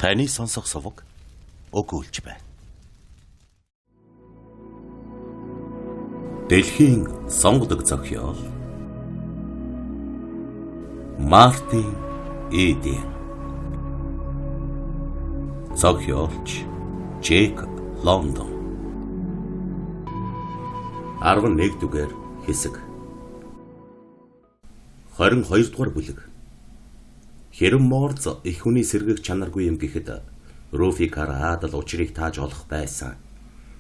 Таны сонсох суваг өгүүлж байна. Дэлхийн сонгодог зохиол Мартин Иден. Зохиолч Джек Лондон. 11 дугаар хэсэг. 22 дугаар бүлэг. Хэрэв Морз их хүний сэргэг чанаргүй юм гэхэд Руфи Караадал учрыг тааж олох байсан.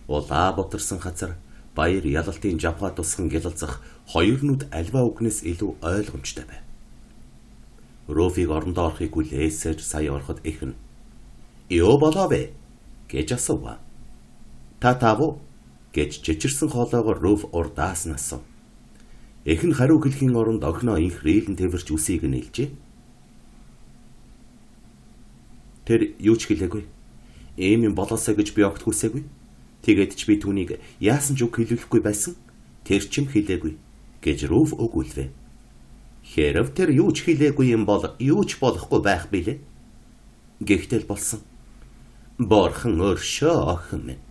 Улаа ботарсан хазар баяр ялалтын жавхаа тусган гялалзах хоёр нүд альва үгнээс илүү ойлгомжтой байв. Руфиг орондоо орохыг хүлээсээр сая ороход их нь "Юу болов вэ?" гэж асуув. "Та таав уу?" гэж чичирсэн хоолоогоор Руф урдаас нь асуув. Эх нь хариу хэлэхийн оронд охиноо инх рийлэн тэвэрч үсийг нь илжээ. Тэр юу ч хэлээгүй. Ийм юм болоосай гэж би огт хүсээгүй. Тэгээд ч би түүнийг яасан ч үг хэлүүлэхгүй байсан. Тэр ч юм хэлээгүй гэж Руф өгүүлвэ. Хэрэв тэр юу ч хэлээгүй юм бол юу ч болохгүй байх билээ. Гэхдээ л болсон. Борхон өршөө охин минь.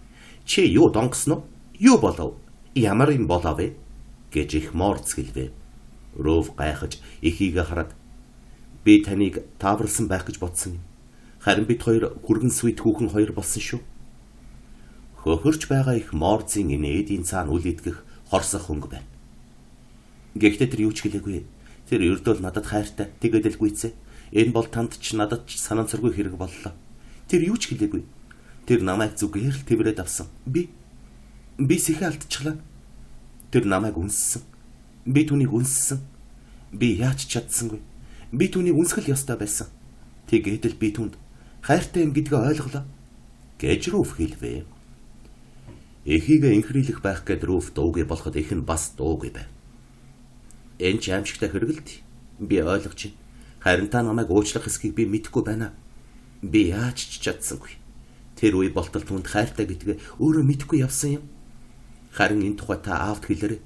Чи юу донгосно? Юу болов? Ямар юм болов вэ? Гэж их морц хэлвэ. Руф гайхаж эхийгээ хараад би таныг тааварлсан байх гэж бодсон юм. Харин бид хоёр хүргэн свит хүүхэн хоёр болсон шүү. Хөхөрч байгаа их морцын инээдийн цаана үл итгэх хорсох хөнгө байна. Гэхдээ тэр юу ч хэлээгүй. Тэр ердөөл надад хайртай. Тэгээд л гүйцээ. Энэ бол танд ч надад ч санамсаргүй хэрэг боллоо. Тэр юу ч хэлээгүй. Тэр намайг зүгээр л тэврээд авсан. Би сэхэ алдчихлаа. Тэр намайг үнссэн. Би түүнийг үнссэн. Би яаж чадсангүй. Би түүнийг үнсгэл ёстой байсан. Тэгээд л би түүнд хайртай юм гэдгээ ойлголоо гэж Руф хэлвэ. Эхийгээ инхрийлэх байх гээд Руф дуугүй болоход эх нь бас дуугүй байв. Энэ ч аимшигтай хэрэгэлт би ойлгож байна. Харин та намайг уучлах эсхийг би мэдэхгүй байна. Би яаж ч чадсангүй. Тэр үе болтол түүнд хайртай гэдгээ өөрөө мэдэхгүй явсан юм. Харин энэ тухай та аавд хэлээрэй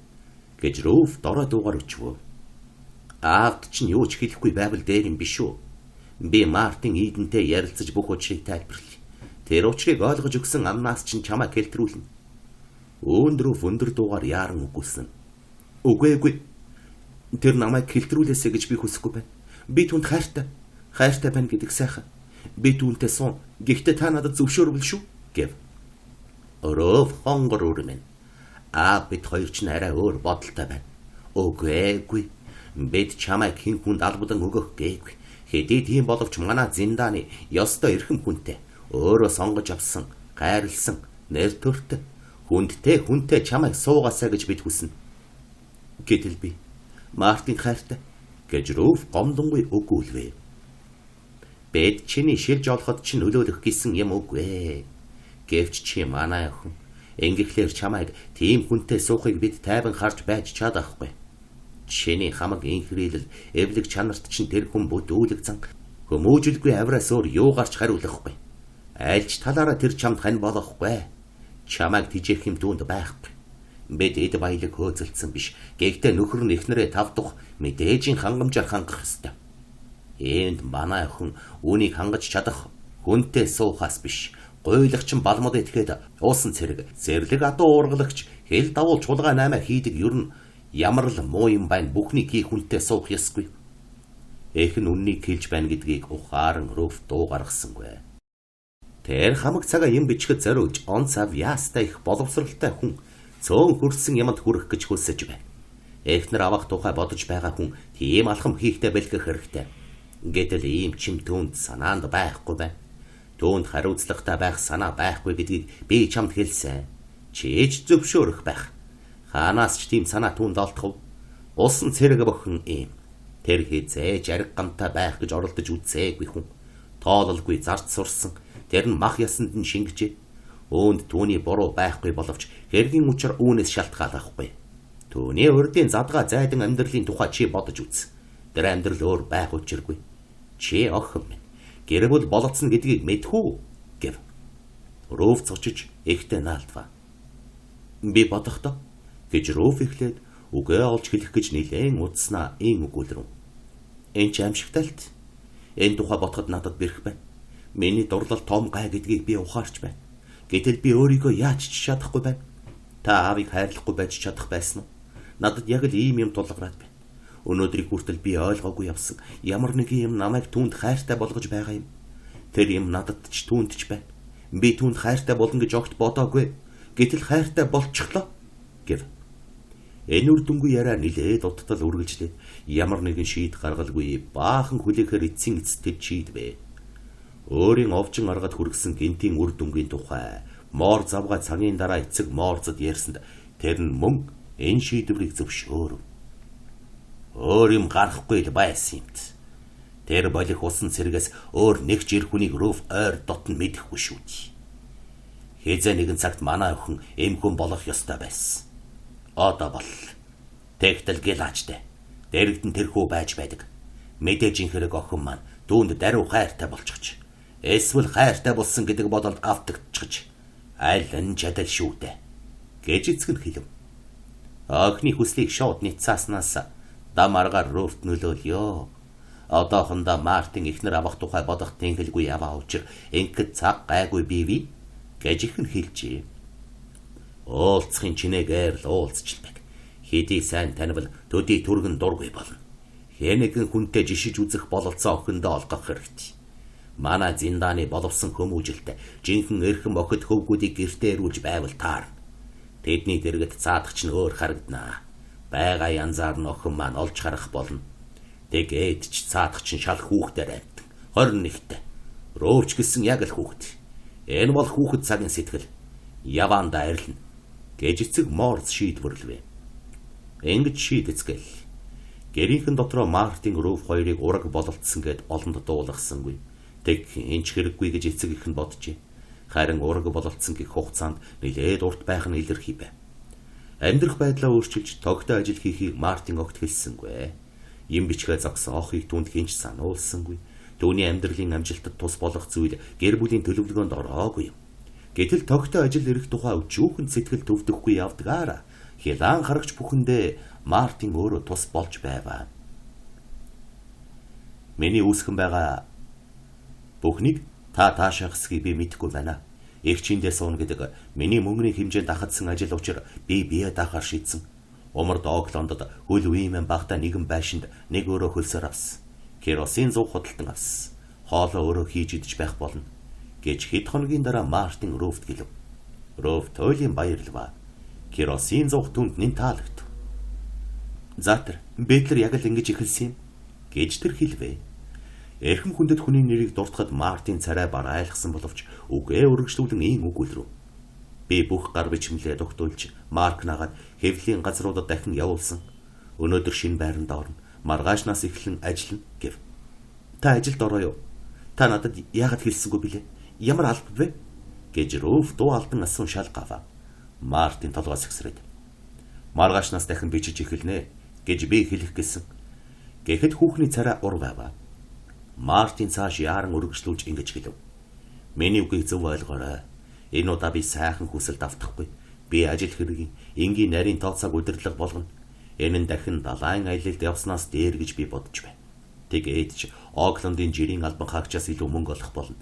гэж Руф дорой дуугаар өчвөө. Аавд чинь юу ч хэлэхгүй байвал дээр юм биш үү? Би Мартин Идентэй ярилцаж бүх учрыг тайлбарлая. Тэр учрыг ойлгож өгсөн амнаас чинь чамайг хэлтрүүлнэ. Үүнд Руф өндөр дуугаар яаран үгүүлсэн. Үгүй эгүй. Тэр намайг хэлтрүүлээсэй гэж би хүсэхгүй байна. Би түүнд хайртай. Хайртай байна гэдэг сайхан. Би түүнтэй сун. Гэхдээ та надад зөвшөөрвөл шүү гэв. Руф хонгор үрмэн. Аа бид хоёр чинь арай өөр бодолтой байна. Үгүй эгүй. Бид чамайг хэн хүнд албадан өгөх гээгүй. Хэдий тийм боловч манай зиндааны ёстой эрхэм хүнтэй өөрөө сонгож авсан, хайрлсан, нэр төртэй хүндтэй чамайг суугаасай гэж бид хүснэ. Гэтэл би Мартин хайртай гэж Руф гомдонгүй өгүүлвэ. Бид чиний шилж олоход чинь нөлөөлөх гэсэн юм үгүй. Гэвч чи манай охин. Ингэхлээр чамайг тийм хүнтэй суухыг бид тайван харж байж чадахгүй. Чиний хамаг инхрийлэл эвлэг чанарт чинь тэр хүн бүдүүлэг зан хүмүүжүүлгүй авираас өөр юугаарч хариулахгүй. Айлч талаараа тэр чамд хань болохгүй. Чамайг тижээх юм түүнд байхгүй. Бид эд баялаг хөөцөлдсөн биш. Гэхдээ нөхөр нь эхнэрээ тав тух мэдээжийн хангамжаар хангах ёстой. Иймд манай охин үүнийг хангаж чадах хүнтэй суухаас биш. Гуйлагчин балмад итгэхэд уусан цэрэг, зэрлэг адуу уургалагч, хэл давуул чулгаа наймаа хийдэг ер нь ямар л муу юм байна бүхнийг хийх хүнтэй суух ёсгүй. Эх нь үннийг хэлж байна гэдгийг ухаан Руф дуу гаргасангүй. Тэр хамаг цагаа юм бичгэд зориулж он цав яастай их боловсралтай хүн цөөн хөрсөн юмд хүрэх гэж хүсэж байна. Эхнэр авах тухай бодож байгаа хүн тийм алхам хийхдээ бэлгэх хэрэгтэй. Гэтэл ийм чим түүнд санаанд байхгүй байна. Түүнд хариуцлагатай байх санаа байхгүй гэдгийг би чамд хэлсэн. Чиж зөвшөөрөх байх. Хаанаас ч тийм санаа түүнд олдох вэ? Усан цэрэг бохин ийм. Тэр хизээж ариг гамтай байх гэж оролдож үзээгүй хүн. Тоололгүй зарц сурсан. Тэр нь мах ясанд нь шингэжээ. Үүнд түүний буруу байхгүй боловч хэргийн учир үүнээс шалтгааллахгүй. Түүний урдын задгаа зайдан амьдралын тухай чи бодож үз. Тэр амьдрал өөр байх учиргүй. Чи охин минь. Гэр бүл бололцсон гэдгийг мэдэх үү? Гэв. Руф цочиж ихтэй наалтва. Би бодохдоо гэж Руф эхлээд үгээ олж хэлэх гэж нилээн удснаа ийн өгүүлрв. Энэ ч аимшигтай л. Энэ тухай бодоход надад бэрх байна. Миний дурлал том гай гэдгийг би ухаарч байна. Гэтэл би өөрийгөө яаж ч чадахгүй байна. Та аавыг хайрлахгүй байж чадах байсан уу? Надад яг л ийм юм тулгараад байна. Өнөөдрийг хүртэл би ойлгоогүй явсан. Ямар нэгэн юм намайг түүнд хайртай болгож байгаа юм. Тэр юм надад ч түүнд ч байна. Би түүнд хайртай болно гэж огт бодоогүй. Гэтэл хайртай болчихлоо гэв. Энэ үр дүнгүй яриа нилээд уттал үргэлжлээд ямар нэгэн шийд гаргалгүй баахан хүлээхээр эцсийн эцэст тэд шийдвэ. Өөрийн овжин аргад хүргэсэн гинтийн үр дүнгийн тухай моор завга цагийн дараа эцэг Морзод ярьсанд тэр нь мөн энэ шийдвэрийг зөвшөөрөв. Өөр юм гарахгүй л байсан юмт. Тэр болох усан цэргээс өөр нэг ч эр хүнийг Рүүф ойр дотн мэдэхгүй шүү дээ. Хэзээ нэгэн цагт манай охин эмхүн болох ёстой байсан. Одоо бол тэгтэл гэлаачтай. Дэрэгдэн тэрхүү байж байдаг. Мэдээж инхэрэг охин маань түүнд даруй хайртай болчихж. Эсвэл хайртай болсон гэдэг бодолд автагдчихж. Аль нь чадал шүү дээ гэж эцэг нь хэлв. Охины хүслийг шууд ницааснаас дам аргаар Рүүфт нөлөөлөө. Одоохондоо Мартин эхнэр авах тухай бодох тэнхэлгүй яваа учир ингэхэд цаг гайгүй бивээ гэж их нь хэлжээ. Уулзахын чинээгээр л уулзчилдаг. Хэдий сайн танивал төдий түргэн дургүй болно. Хэн нэгэн хүнтэй жишиж үзэх бололцоо охиндоо олгох хэрэгтэй. Манай зиндааны боловсон хүмүүжилт жинхэнэ эрхэм охид хөвгүүдийг гэртээ ирүүлж байвал таарна. Тэдний дэргэд цаадах чинь өөр харагданаа. Бага янзаар нь охин маань олж харах болно. Тэгээд ч цаадах чинь шал хүүхдээр амтан. 21-т. Рөөч гэсэн яг л хүүхэд. Энэ бол хүүхэд цагийн сэтгэл. Яваанда арилна гэж эцэг Морз шийдвэрлэв. Ингэж шийдэцгээл. Гэрийнхэн дотроо Мартин Рүүф хоёрыг ураг бололцсон гэд олонд дуулгасангүй. Тэг энэ ч хэрэггүй гэж эцэг их нь боджээ. Харин ураг бололцсон гэх хугацаанд нилээд урт байх нь илэрхий байв. Амьдрах байдлаа өөрчилж тогтой ажил хийхийг Мартин огт хэлсэнгүй. Юм бичгээ зогсоохыг түүнд хинч сануулсангүй. Түүний амьдралын амжилтад тус болох зүйл гэр бүлийн төлөвлөгөөнд ороогүй юм. Гэтэл тогтой ажил эрх тухай өчүүхэн сэтгэл төвдөхгүй явдгаараа хилаан харагч бүхэндээ Мартин өөрөө тус болж байваа. Миний үүсгэн байгаа бүхнийг та таашаах хэсгийг би мэдэхгүй байна. Эх чиндээ сууна гэдэг миний мөнгөний хэмжээнд ахадсан ажил учир би бие даахаар шийдсэн. Умард Оклондод хөл үеийн багтаа нэгэн байшинд нэг өөрөө хөлсөөр авсан. Керосин 100 худалдан авсан. Хоолоо өөрөө хийж идэж байх болно гэж хэд хоногийн дараа Мартин Рүүфт хэлв. Рүүф туйлын баярлваа. Керосин 100 түнд нэн таалагдав. За тэр бид нар яг л ингэж эхэлсэн юм гэж тэр хэлвэ. Эрхэм хүндэт хүний нэрийг дуртахад Мартин царай барайлгсан боловч үгээ үргэлжлүүлэн ийм үг үлрв. Би бүх гар бичмлээ дугтуулж Марк нагаад хэвлэлийн газруудад дахин явуулсан. Өнөөдөр шинэ байранд орно. Маргаашнаас эхлэн ажиллана гэв. Та ажилд ороо юу? Та надад яагаад хэлсэнгүй билээ? Ямар алба вэ? Гэж Рүүф дуу алдан асуун шал гаваа. Мартин толгой сэгсрээд. Маргаашнаас дахин бичиж эхэлнэ гэж би хэлэх гэсэн. Гэхэд хүүхний царай ур байваа. Мартин цааш яаран өргөжлүүлж ингэж хэлв. Миний үгийг зөв ойлгоорой. Энэ удаа би сайхан хүсэлд автахгүй. Би ажил хэргийн энгийн нарийн тооцоог удирдлага болгоно. Энэ нь дахин далайн аялалд явснаас дээр гэж би бодож байна. Тэгээд ч Оклендын жирийн албан хаагчаас илүү мөнгө олох болно.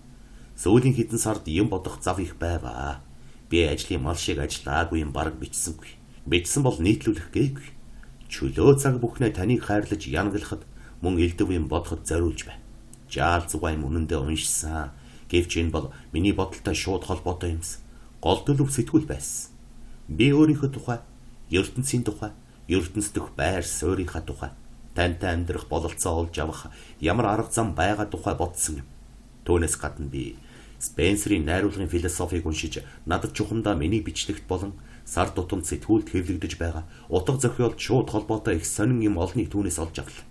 Сүүлийн хэдэн сард юм бодох зав их байваа. Би ажлын мал шиг ажиллаагүй юм бараг бичсэнгүй. Бичсэн бол нийтлүүлэх гээгүй. Чөлөө цаг бүхнээ таныг хайрлаж янгалахад мөн элдв юм бодоход зориулж байна. Жаал зугаа юм үнэндээ уншсан. Гэвч энэ бол миний бодолтой шууд холбоотой юмс. Гол төлөв сэтгүүл байсан. Би өөрийнхөө тухай, ертөнцийн тухай, ертөнц дэх байр суурийнхаа тухай, тантай амьдрах бололцоо олж авах ямар арга зам байгаа тухай бодсон юм. Түүнээс гадна би Спенсерийн найруулгын философийг уншиж надад чухамдаа миний бичлэгт болон сар тутамд сэтгүүлд хэвлэгдэж байгаа утга зохиолд шууд холбоотой их сонин юм олныг түүнээс олж авлаа.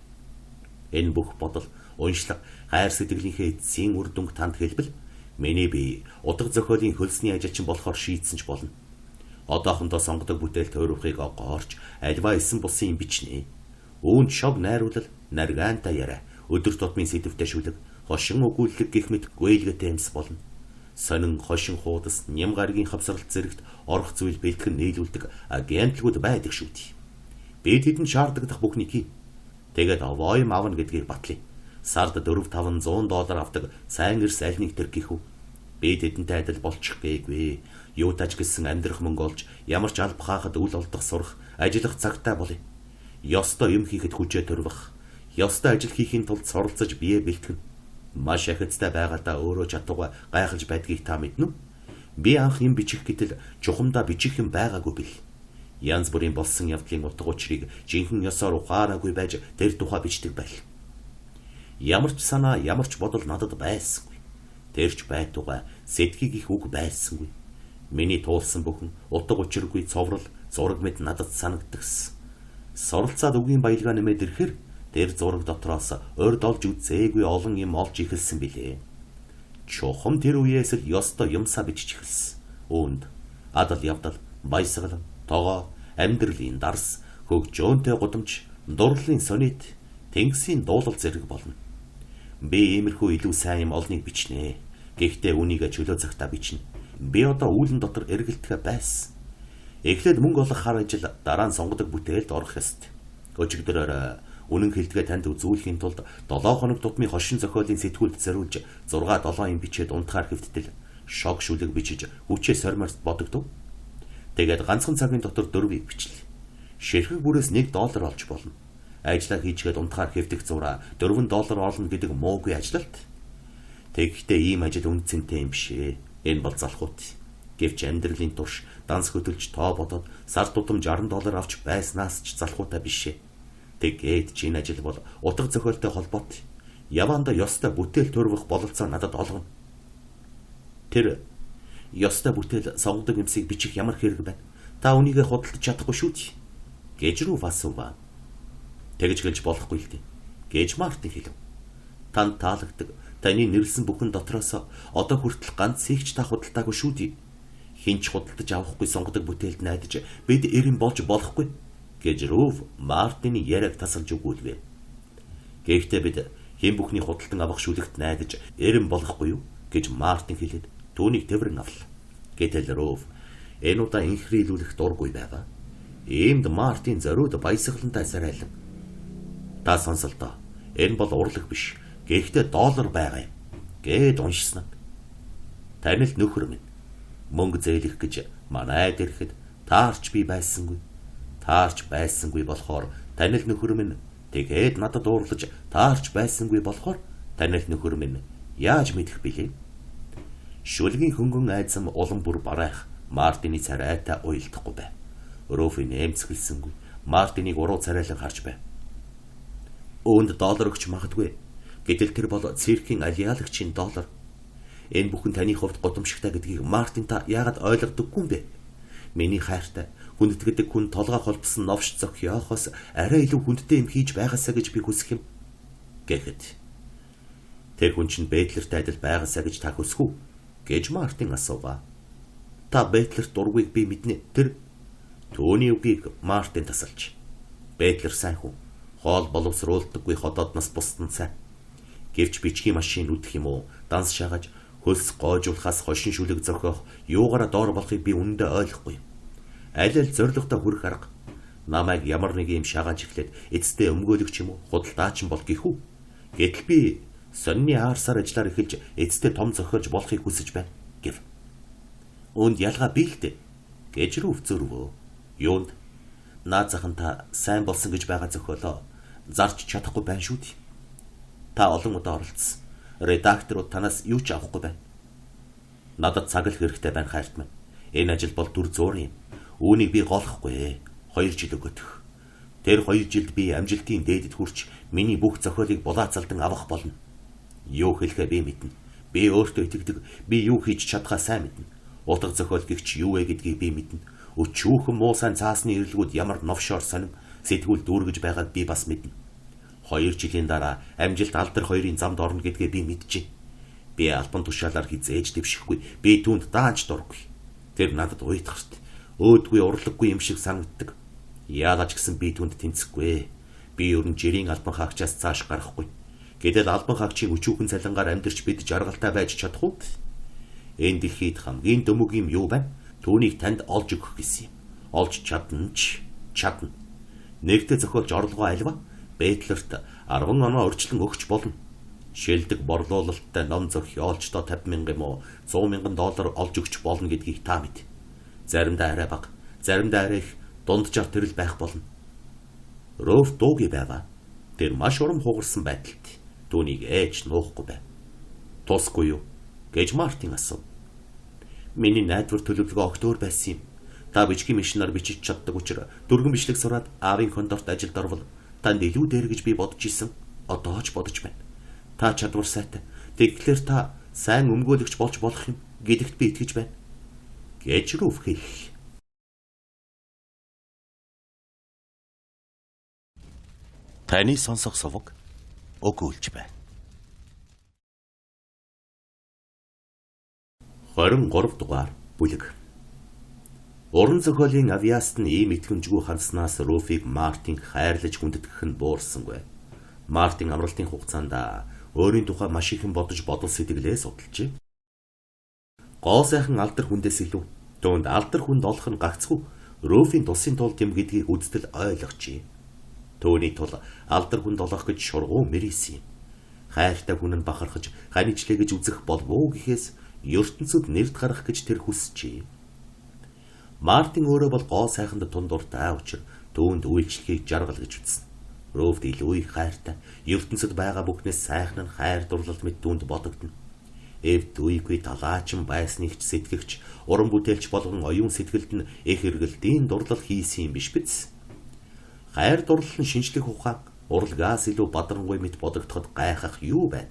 Энэ бүх бодол, уншлага, хайр сэтгэлийнхээ эцсийн үр дүнг танд хэлбэл миний бие утга зохиолын хөлсний ажилчин болохоор шийдсэн ч болно. Одоохондоо сонгодог бүтээл тойрохыг огоорч альва эсэн бусын юм бичнэ. Үүнд шог найруулал, наргаантай яриа, өдөр тутмын сэдвтэй шүлэг, хошин өгүүлэлэг гэх мэт гүйлгээтэй юмс болно. Сонин хошин хуудас, ням гарагийн хавсралт зэрэгт орох зүйл бэлтгэн нийлүүлдэг агентлгүүд байдаг шүү дээ. Би тэдэнд шаардлагадах бүхнийг хий. Тэгээд овоо юм авна гэдгийг батлая. Сард 4-500 доллар авдаг сайн эрс аль нэг тэр гихв. Би тэдэнтэй адил болчих гээгүй. Юутаач гэсэн амьдрах мөнгө олж ямар ч алба хаахад үл олдох сурах, ажиллах цагтай болъё. Ёстой юм хийхэд хүчээ төрвөх. Ёстой ажил хийхийн тулд суралцаж бие бэлтгэн. Маш ахицтай байгаадаа өөрөө чадваа гайхалж байдгийг та мэднэ үү? Би анх юм бичих гэтэл чухамдаа бичих юм байгаагүй бил. Янз бүрийн болсон явдлын утга учирыг жинхэнэ ёсоор ухаараагүй байж тэр тухай бичдэг байл. Ямар ч санаа, ямар ч бодол надад байсангүй. Тэр ч байтугай сэтгэх их үг байсангүй. Миний туулсан бүхэн утга учиргүй цоврал, зураг мэт надад санагддагс. Суралцаад үгийн баялгаа нэмээд ирэхээр тэр зураг дотроос урд олж үзээгүй олон юм олж эхэлсэн билээ. Чухам тэр үеэс л ёстой юмсаа бичиж эхэлсэн. Үүнд адал явдал, баясгалан, тогоо, амьдралын дарс, хөгжөөнтэй гудамж, дурлалын сонет, тэнгисийн дуулал зэрэг болно. Би иймэрхүү илүү сайн юм олныг бичнэ. Гэхдээ үүнийг чөлөө цагтаа бичнэ. Би одоо үүлэн дотор эргэлдэхэ байсан. Эхлээд мөнгө олох хар ажил, дараа нь сонгодог бүтээлд орох ёстой. Өчигдөр үнэн хэлдгээ танд үзүүлэхийн тулд 7 хоног тутмын хошин зохиолын сэтгүүлд зориулж 6-7 юм бичээд унтахаар хэвттэл шог шүлэг бичиж хүчээ сормоор бодогдов. Тэгээд ганцхан цагийн дотор 4-ийг бичлээ. Ширхэг бүрээс 1 доллар олж болно. Ажлаа хийчгээд унтахаар хэвтэх зураа 4 доллар олно гэдэг муугүй ажилт. Тэгэхдээ ийм ажил үн цэнтэй юм биш ээ. Энэ бол залхуут. Гэвч амьдралын турш данс хөдөлж тоо бодоод сар тутам 60 доллар авч байснаас ч залхуутай биш ээ. Тэгээд ч энэ ажил бол утга зохиолтой холбоотой. Яванда ёстой бүтээл төрвөх бололцоо надад олгоно. Тэр ёстой бүтээл сонгодог юмсыг бичих ямар хэрэг байна? Та үнийгээ худалдаж чадахгүй шүү дээ. Гэж рүү асуув. Тэгж гэлж болохгүй л дээ. Гэж Мартин хэлв. Танд таалагддаг таны нэрлсэн бүхэн дотроос одоо хүртэл ганц ихч та худалдаагүй шүү дээ. Хинч худалдаж авахгүй сонгодог бүтээлд найдаж бид эрен болж болохгүй гэж Рүүв Мартины яриаг тасалж өгүүлвэ. Гэхдээ бид хэн бүхний худалдан авах шүлэгт найдаж эрен болохгүй юу гэж Мартин хэлээд түүнийг тэврэн авлаа. Гэтэл Рүүв энэ удаа инхрийлүүлэх дургүй байгаа. Иймд Мартин зориуд баясгалантай сарайлан. Та сонсолдоо. Энэ бол урлаг биш. Гэхдээ доллар байгаа юм гэд уншсан. Танил нөхөр минь мөнгө зээлэх гэж манайд ирэхэд таарч би байсангүй. Таарч байсангүй болохоор танил нөхөр минь тэгээд надад уурлаж таарч байсангүй болохоор танил нөхөр минь яаж мэдэх билээ? Шүлгийн хөнгөн айдсам улам бүр барайх Мартины царайтай уйлдахгүй байв. Рөфи нэмцгэлсэнгүй. Мартиныг уруу царайлан харж байв. Үүнд доллар өгч магадгүй. Гэтэл тэр бол циркийн алиалагчийн доллар. Энэ бүхэн таны хувьд гудамжигтай гэдгийг Мартин та яагаад ойлгодоггүй юм бэ? Миний хайртай хүндэтгэдэг хүн толгой холбосон новш зохиохоос арай илүү хүндтэй юм хийж байгаасаа гэж би хүсэх юм. Гэхэд тэр хүн чинь Бэтлертэй адил байгаасаа гэж та хүсэх үү? Гэж Мартин асуув. Та Бэтлерт дургүйг би мэднэ. Тэр түүний үгийг Мартин тасалж. Бэтлер сайн хүн. Хоол боловсруулдаггүй ходоодноос бусдын сайн. Гэвч бичгийн машин үдэх юм уу? Данс шагаж хөлс гоожуулахаас хошин шүлэг зохиох юугаараа доор болохыг би үнэндээ ойлгохгүй. Аль аль зорилготой хүрэх арга. Намайг ямар нэг юм шагааж эхлээд эцэстээ өмгөөлөгч юм уу? Худалдаач бол гихүү. Гэтэл би сонины аарсаар ажиллаар эхэлж эцэстээ том зохиолж болохыг хүсэж байна гэв. Үүнд ялгаа бий л дээ гэж рүү зөрвөө. Юунд? Наад зах нь та сайн болсон гэж байгаа зохиолоо зарч чадахгүй байна шүү дээ. Та олон удаа оролцсон. Редакторууд танаас юу ч авахгүй байна. Надад цаг л хэрэгтэй байна хайрт минь. Энэ ажил бол дүр зуур юм. Үүнийг би голохгүй. 2 жил өгөтөх. Тэр 2 жилд би амжилтын дээдэд хүрч миний бүх зохиолыг булаацалдан авах болно. Юу хэлэхээ би мэднэ. Би өөртөө итгэдэг. Би юу хийж чадхаа сайн мэднэ. Утга зохиол гихч юу вэ гэдгийг би мэднэ. Өчүүхэн муу сайн цаасны эрэлгүүд ямар новшоор сонин сэтгүүл дүүргэж байгааг би бас мэднэ. 2 жилийн дараа амжилт алдар хоёрын замд орно гэдгээ би мэджээ. Би албан тушаалаар хизээж дэвшихгүй. Би түүнд даанч дургүй. Тэр надад уйтгарт өөдгүй урлаггүй юм шиг санагддаг. Яалаач гэсэн би түүнд тэнцэхгүй. Би ер нь жирийн албан хаагчаас цааш гарахгүй. Гэтэл албан хаагчийн өчүүхэн цалингаар амьдарч бид жаргалтай байж чадах уу? Энэ дэлхийд хамгийн дөмөг юм юу байна? Түүнийг танд олж өгөх гэсэн юм. Олж чадна ч чадна. Нэгдээ зохиолж орлогоо альва Бэтлерт 10 оноо урьдчилан өгч болно. Шилдэг борлуулалттай ном зохиолчдоо 50,000 юм уу 100,000 доллар олж өгч болно гэдгийг та мэд. Заримдаа арай бага, заримдаа арай их, дунджаар тэрл байх болно. Рөөв дуугүй байваа. Тэр маш урам хугарсан байдалд түүнийг ээж нуухгүй байв. Тусгүй юу? Гэж Мартин асуув. Миний найдвар төлөвлөгөө огт өөр байсан юм. Та бичгийн машинаар бичиж чаддаг учраас дөрвөн бичлэг сураад аавын конторт ажилд орвол танд илүү дээр гэж би бодож исэн. Одоо ч бодож байна. Та чадвар сайтай. Тэгэхээр та сайн өмгөөлөгч болж болох юм гэдэгт би итгэж байна. Гэж Рүүф хэллээ. Таны сонсох суваг өгүүлж байна. 23 дугаар бүлэг. Уран зохиолын авьяаст нь ийм итгэмжгүй хандсанаас Рүүфийг Мартин хайрлаж хүндэтгэх нь буурсангүй. Мартин амралтын хугацаанд өөрийн тухай маш ихэн бодож бодол сэтгэлээ судалжээ. Гоо сайхан алдар хүндээс илүү түүнд алдар хүнд олох нь гагцхүү Рүүфийн тусын тулд юм гэдгийг үздэл ойлгожээ. Түүний тул алдар хүнд олох гэж шургуу мэрийсэн юм. Хайртай хүн нь бахархаж ханижлээ гэж үзэх болов уу гэхээс ертөнцид нэрд гарах гэж тэр хүсжээ. Мартин өөрөө бол гоо сайханд тун дуртай учир түүнд үйлчлэхийг жаргал гэж үзсэн. Рүүфд илүү их хайртай, ертөнцид байгаа бүхнээс сайхан нь хайр дурлал мэт түүнд бодогдоно. Эвд үегүй талаачин байсныг ч сэтгэгч, уран бүтээлч болгон оюун сэтгэлд нь их эргэлтийн дурлал хийсэн юм биш биз? Хайр дурлал нь шинжлэх ухаан, урлагаас илүү бадрангуй мэт бодогдоход гайхах юу байна?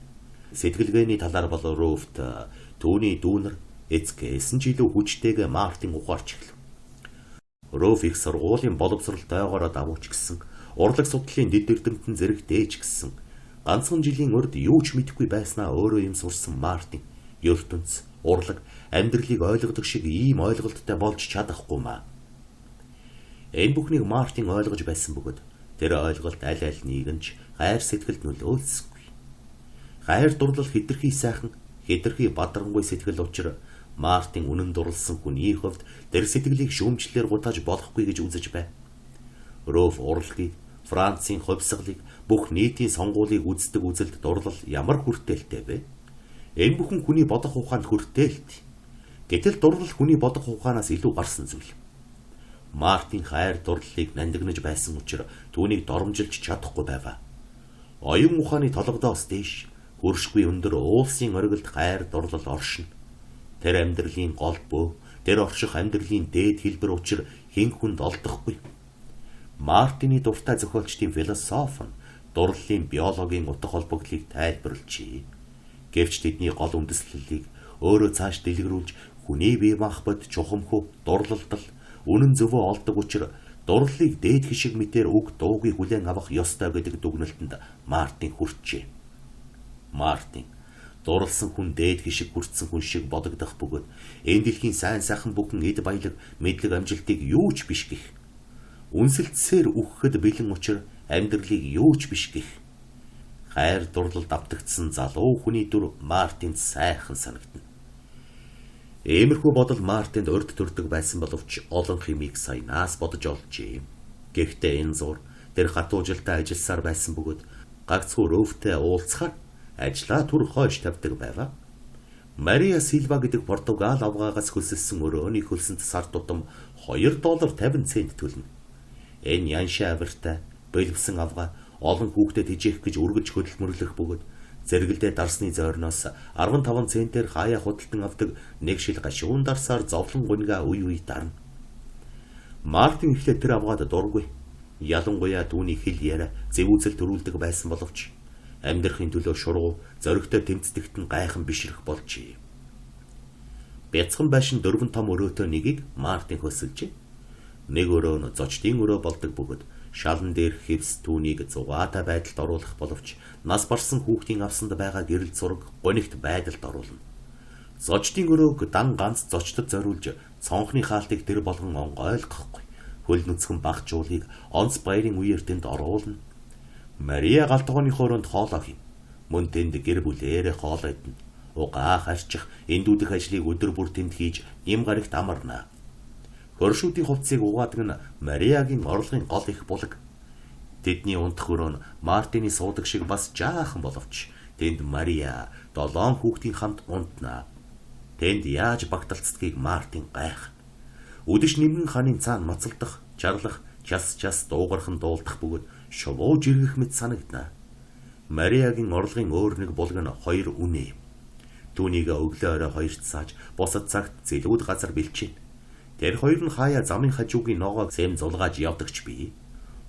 Сэтгэлгээний талаар бол Рүүфд түүний дүүнер эцгээс нь ч илүү хүчтэйгээ Мартин ухаарч эхлэв. Рүүф их сургуулийн боловсролтойгоороо давууч гэсэн, урлаг судлалын дэд эрдэмтэн зэрэгтэй ч гэсэн ганцхан жилийн урд юу ч мэдэхгүй байснаа өөрөө юм сурсан Мартин ертөнц, урлаг, амьдралыг ойлгодог шиг ийм ойлголттой болж чадахгүй маа. Энэ бүхнийг Мартин ойлгож байсан бөгөөд тэр ойлголт аль аль нэг нь ч хайр сэтгэлд нөлөөлсөнгүй. Хайр дурлал хэтэрхий сайхан, хэтэрхий бадрангуй сэтгэл учир Мартин үнэн дурлсан хүний хувьд тэр сэтгэлийг шүүмжлэлээр гутааж болохгүй гэж үзэж байв. Рүүф урлагийг, Францын хувьсгалыг, бүх нийтийн сонгуулийг үздэг үзэлд дурлал ямар хүртээлтэй вэ? Энэ бүхэн хүний бодох ухаанд хүртээлт. Гэтэл дурлал хүний бодох ухаанаас илүү гарсан зүйл. Мартин хайр дурлалыг нандинаж байсан учраас түүнийг доромжилж чадахгүй байваа. Оюун ухааны толгодоос дээш хөршгүй өндөр уулсын оргилд хайр дурлал оршино. Тэр амьдралын гол бөө, тэр орших амьдралын дээд хэлбэр учир хэн хүнд олдохгүй. Мартины дуртай зохиолчдын философи нь дурлалын биологийн утга холбогдлыг тайлбарлажээ. Гэвч тэдний гол үндэслэлийг өөрөө цааш дэлгэрүүлж хүний бие махбод чухамхүү дурлалдал үнэн зөвөө олдог учир дурлалыг дээд хишиг мэтээр үг дуугүй хүлээн авах ёстой гэдэг дүгнэлтэнд Мартин хүрчээ. Мартин дурлсан хүн дээд хишиг хүртсэн хүн шиг бодогдох бөгөөд энэ дэлхийн сайн сайхан бүхэн эд баялаг мэдлэг амжилтыг юу ч биш гэх. Үнсэлтсээр үхэхэд бэлэн учир амьдралыг юу ч биш гэх. Хайр дурлалд автагдсан залуу хүний дүр Мартинд сайхан санагдана. Иймэрхүү бодол Мартинд урд төрдөг байсан боловч олон хэмийг саянаас бодож олжээ. Гэхдээ энэ зур тэр хатуужилтай ажилласаар байсан бөгөөд гагцхүү Рүүфтэй уулзахаар ажлаа түр хойш тавьдаг байваа. Мария Силва гэдэг Португал авгаагаас хөлсөлсөн өрөөний хөлсөнд сар тутам 2 доллар 50 цент төлнө. Энэ яншаа авиртай, бэлэвсэн авгаа олон хүүхдэд хижээх гэж үргэлж хөдөлмөрлөх бөгөөд зэрэгэлдээ дарсны зойрноос 15 центээр хаяа худалдан авдаг нэг шил гашуун дарсаар зовлон гуньгаа үе үе дарна. Мартин эхлээд тэр авгаад дургүй. Ялангуяа түүний хэл яриа зэвүүцэл төрүүлдэг байсан боловч амьдрахын төлөө шургуу зоригтой тэмцдэгт нь гайхан бишрэх болжээ. Бяцхан байшин 4 том өрөөтэй нэгийг Мартин хөсөлжээ. Нэг өрөө нь зочдын өрөө болдог бөгөөд шалан дээр хэвс түүнийг зугаатай байдалд оруулах боловч нас барсан хүүхдийн авсанд байгаа гэрэл зураг гонигт байдалд оруулна. Зочдын өрөөг дан ганц зочдод зориулж цонхны хаалтыг тэр болгон онгойлгохгүй. Хөл нүцгэн баг жуулыг онц баярын үеэр тэнд оруулна. Мария галтгооны өрөөнд хоолоо хийнэ. Мөн тэнд гэр бүлээрээ хоол идэнэ. Угаа харчих эндүүдэх ажлыг өдөр бүр тэнд хийж нэм гарагт амарна. Хөршүүдийн хувцсыг угаадаг нь Мариагийн орлогын гол их булаг. Тэдний унтах өрөө нь Мартины суудаг шиг бас жаахан боловч Тэнд Мария 7 хүүхдийн хамт унтнаа. Тэнд яаж багталцдгийг Мартин гайхна. Үдэш нэмгэн ханын цаана мацалдах, чарлах, час час дуугархан дуулдах бөгөөд шувуу жиргэх мэт санагдана. Мариагийн орлогын өөр нэг булг нь 2 үнэ юм. Түүнийг өглөө орой хоёрт сааж бусад цагт зэлүүд газар бэлчээнэ. Тэр хоёр нь хаяа замын хажуугийн ногоог сэм зулгааж явдагч бий.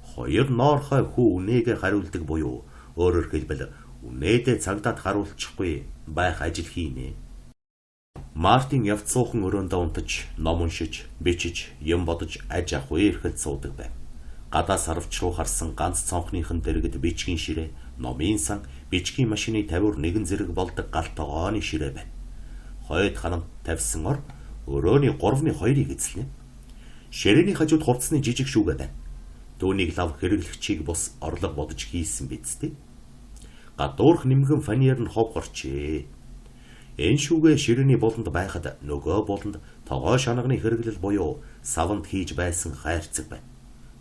Хоёр ноорхой хүү үнээгээ хариулдаг буюу өөрөөр хэлбэл үнээдээ цагдаад харуулчихгүй байх ажил хийнэ. Мартин явц суухан өрөөндөө унтаж, ном уншиж, бичиж, юм бодож аж ахуй эрхэлж суудаг байв. Гадаа сарвч руу харсан ганц цонхныхон дэргэд бичгийн ширээ, номын сан, бичгийн машины тавиур нэгэн зэрэг болдог гал тогооны ширээ байна. Хойд ханамт тавьсан ор өрөөний 3-ны 2-ыг эзэлнэ. Ширээний хажууд хувцсны жижиг шүүгээ байна. Түүнийг лав хэрэглэгчийг бус орлого бодож хийсэн биз дээ. Гадуурх нэмгэн фанер нь хов горчээ. Энэ шүүгээ ширээний буланд байхад нөгөө буланд тогоо шанагны хэрэглэл буюу саванд хийж байсан хайрцаг байна.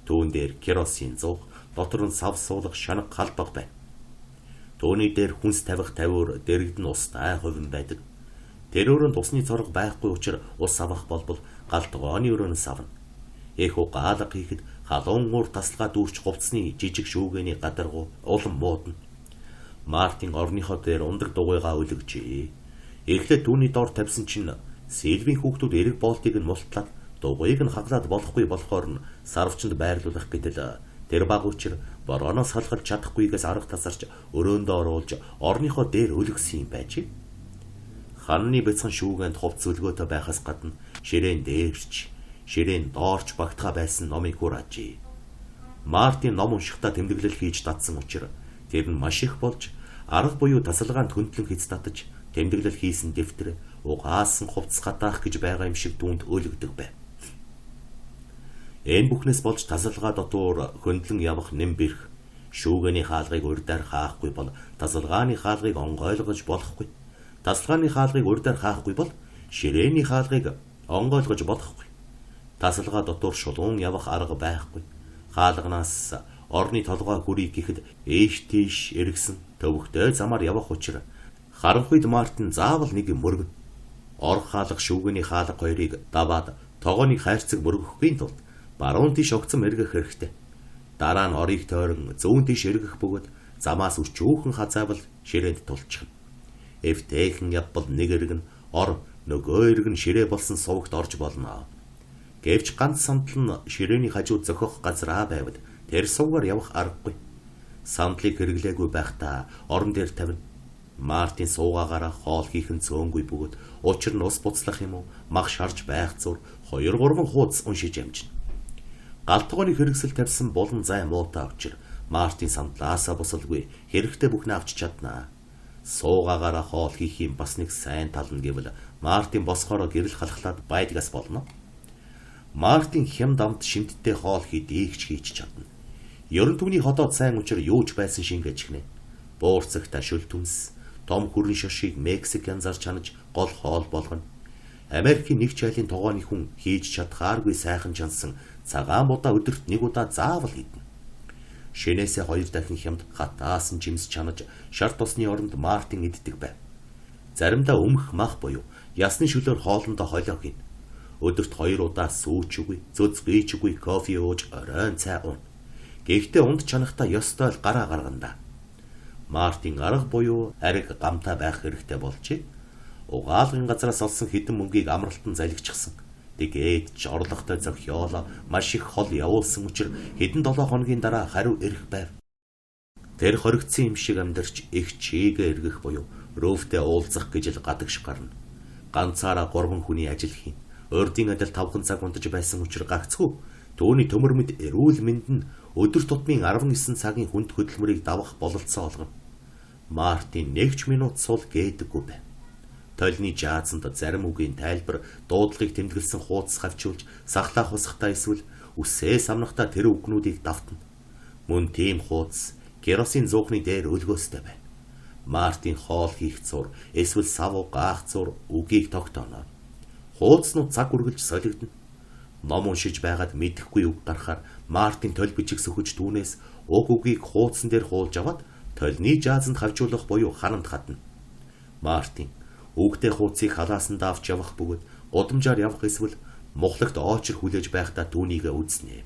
Түүн дээр керосин зуух, дотор нь сав суулгах шанаг халбаг байна. Түүний дээр хүнс тавих тавиур дэрэгд нь устай хувин байдаг. Тэр өрөөнд усны цорго байхгүй учраа ус авах болбол гал тогооны өрөөнөөс авна. Эх угаалга хийхэд халуун уур тасалгаа дүүрч хувцсны жижиг шүүгээний гадаргуу улам муудна. Мартин орныхоо дээр ундаг дугуйгаа өлгөжээ. Эхлээд түүний доор тавьсан чинь Сильвийн хүүхдүүд эрэг боолтыг нь мултлаад дугуйг нь хаглаад болохгүй болохоор нь сарвчанд байрлуулах гэтэл тэр баг учир борооноос халахалж чадахгүйгээс арга тасарч өрөөндөө оруулж орныхоо дээр өлгөсөн юм байж. Ханны бяцхан шүүгээнд хувц өлгөөтэй байхаас гадна ширээн дээрч ширээн доорч багтгаа байсан номыг хураажээ. Мартин ном уншихдаа тэмдэглэл хийж дадсан учир тэр нь маш их болж арга буюу тасалгаанд хөндлөн хэц татаж тэмдэглэл хийсэн дэвтэр угаасан хувцас гадаах гэж байгаа юм шиг түүнд өлгдөг байв. Энэ бүхнээс болж тасалгаа дотуур хөндлөн явах нэм бэрх шүүгээний хаалгыг урьдаар хаахгүй бол тасалгааны хаалгыг онгойлгож болохгүй. Тасалгааны хаалгыг урьдаар хаахгүй бол ширээний хаалгыг онгойлгож болохгүй. Тасалгаа дотуур шулуун явах арга байхгүй. Хаалганаас орны толгой хүрье гэхэд ээш тийш эргэсэн төвөгтэй замаар явах учир харанхуйд Мартин заавал нэг юм мөргөнө. Орох хаалга шүүгээний хаалга хоёрыг даваад тогооны хайрцаг мөргөхгүй тулд баруун тийш огцом эргэх хэрэгтэй. Дараа нь орыг тойрон зүүн тийш эргэх бөгөөд замаас өчүүхэн хазаавал ширээнд тулчихна. Эвтэйхэн явбал нэг эрг нь ор, нөгөө эрг нь ширээ болсон сувагт орж болно. Гэвч ганц сандал нь ширээний хажууд зохих газраа байвал тэр сувгаар явах аргагүй. Сандлыг хэрэглээгүй байхдаа орон дээр тавина. Мартин суугаагаараа хоол хийх нь цөөнгүй бөгөөд учир нь ус буцлах юм уу мах шарж байх зур 2-3 хуудас уншиж амжина. Гал тогооны хэрэгсэл тавьсан булан зай муутай учир Мартин сандлаасаа босолгүй хэрэгтэй бүхнээ авч чаднаа. Суугаагаараа хоол хийх юм бас нэг сайн тал нь гэвэл Мартин босхороо гэрэл халахлаад байдгаас болно. Мартин хямд амт шимттэй хоол хийдийг ч хийж чадна. Ерөн түүний ходоод сайн учир юу ч байсан шингээж гинэ. Буурцагта шүл түнс, том хүрэн шошийг Мексик янзаар чанаж гол хоол болгоно. Америкийн нэг чайлын тогооны хүн хийж чадхааргүй сайхан чансан цагаан будаа өдөрт нэг удаа заавал идэнэ. Шинээсээ 2 дахин хямд хатаасан жимс чанаж шар тосны оронд Мартин иддэг байв. Заримдаа өмх мах буюу ясны шөлөөр хоолондоо холио хийнэ. Өдөрт 2 удаа сүүч үгүй, цөцгүй ч үгүй кофе ууж оройн цай ууна. Гэхдээ унд чанахтаа ёстой л гараа гаргана да. Мартин арга буюу ариг гамтай байх хэрэгтэй болжээ. Угаалгын газраас олсон хэдэн мөнгийг амралтанд залгичихсан. Тэгээд ч орлоготой зохиолоо маш их хол явуулсан учир хэдэн 7 хоногийн дараа хариу ирэх байв. Тэр хоригдсон юм шиг амьдарч их чигээ эргэх буюу Рөөфтэй уулзах гэж л гадагш гарна. Ганцаараа 3 хүний ажил хийн. Урдын адил 5 цаг унтаж байсан учир гагцхүү түүний төмөр мэд эрүүл мэнд нь өдөр тутмын 19 цагийн хүнд хөдөлмөрийг давах бололцоо олгоно. Мартин нэг ч минут сул гээдэггүй байв. Толны жаазанд зарим үгийн тайлбар дуудлагыг тэмдэглэсэн хуудас хавчуулж сахлаа хусахтаа эсвэл үсээ самнахтаа тэр үгнүүдийг давтна. Мөн тийм хуудас керосин зуухны дээр өлгөөстэй байна. Мартин хоол хийх зур эсвэл сав угаах зур үгийг тогтооно. Хуудаснууд цаг үргэлж солигдоно. Ном уншиж байгаад мэдэхгүй үг гарахаар Мартин толь бичиг сөхөж түүнээс уг үгийг хуудсан дээр хуулж аваад Толны жаазанд хавжуулах буюу харамд хадна. Мартин үгтэй хуудсыг халаасандаа авч явах бөгөөд гудамжаар явах эсвэл мухлагт оочир хүлээж байхдаа түүнийг үзнэ.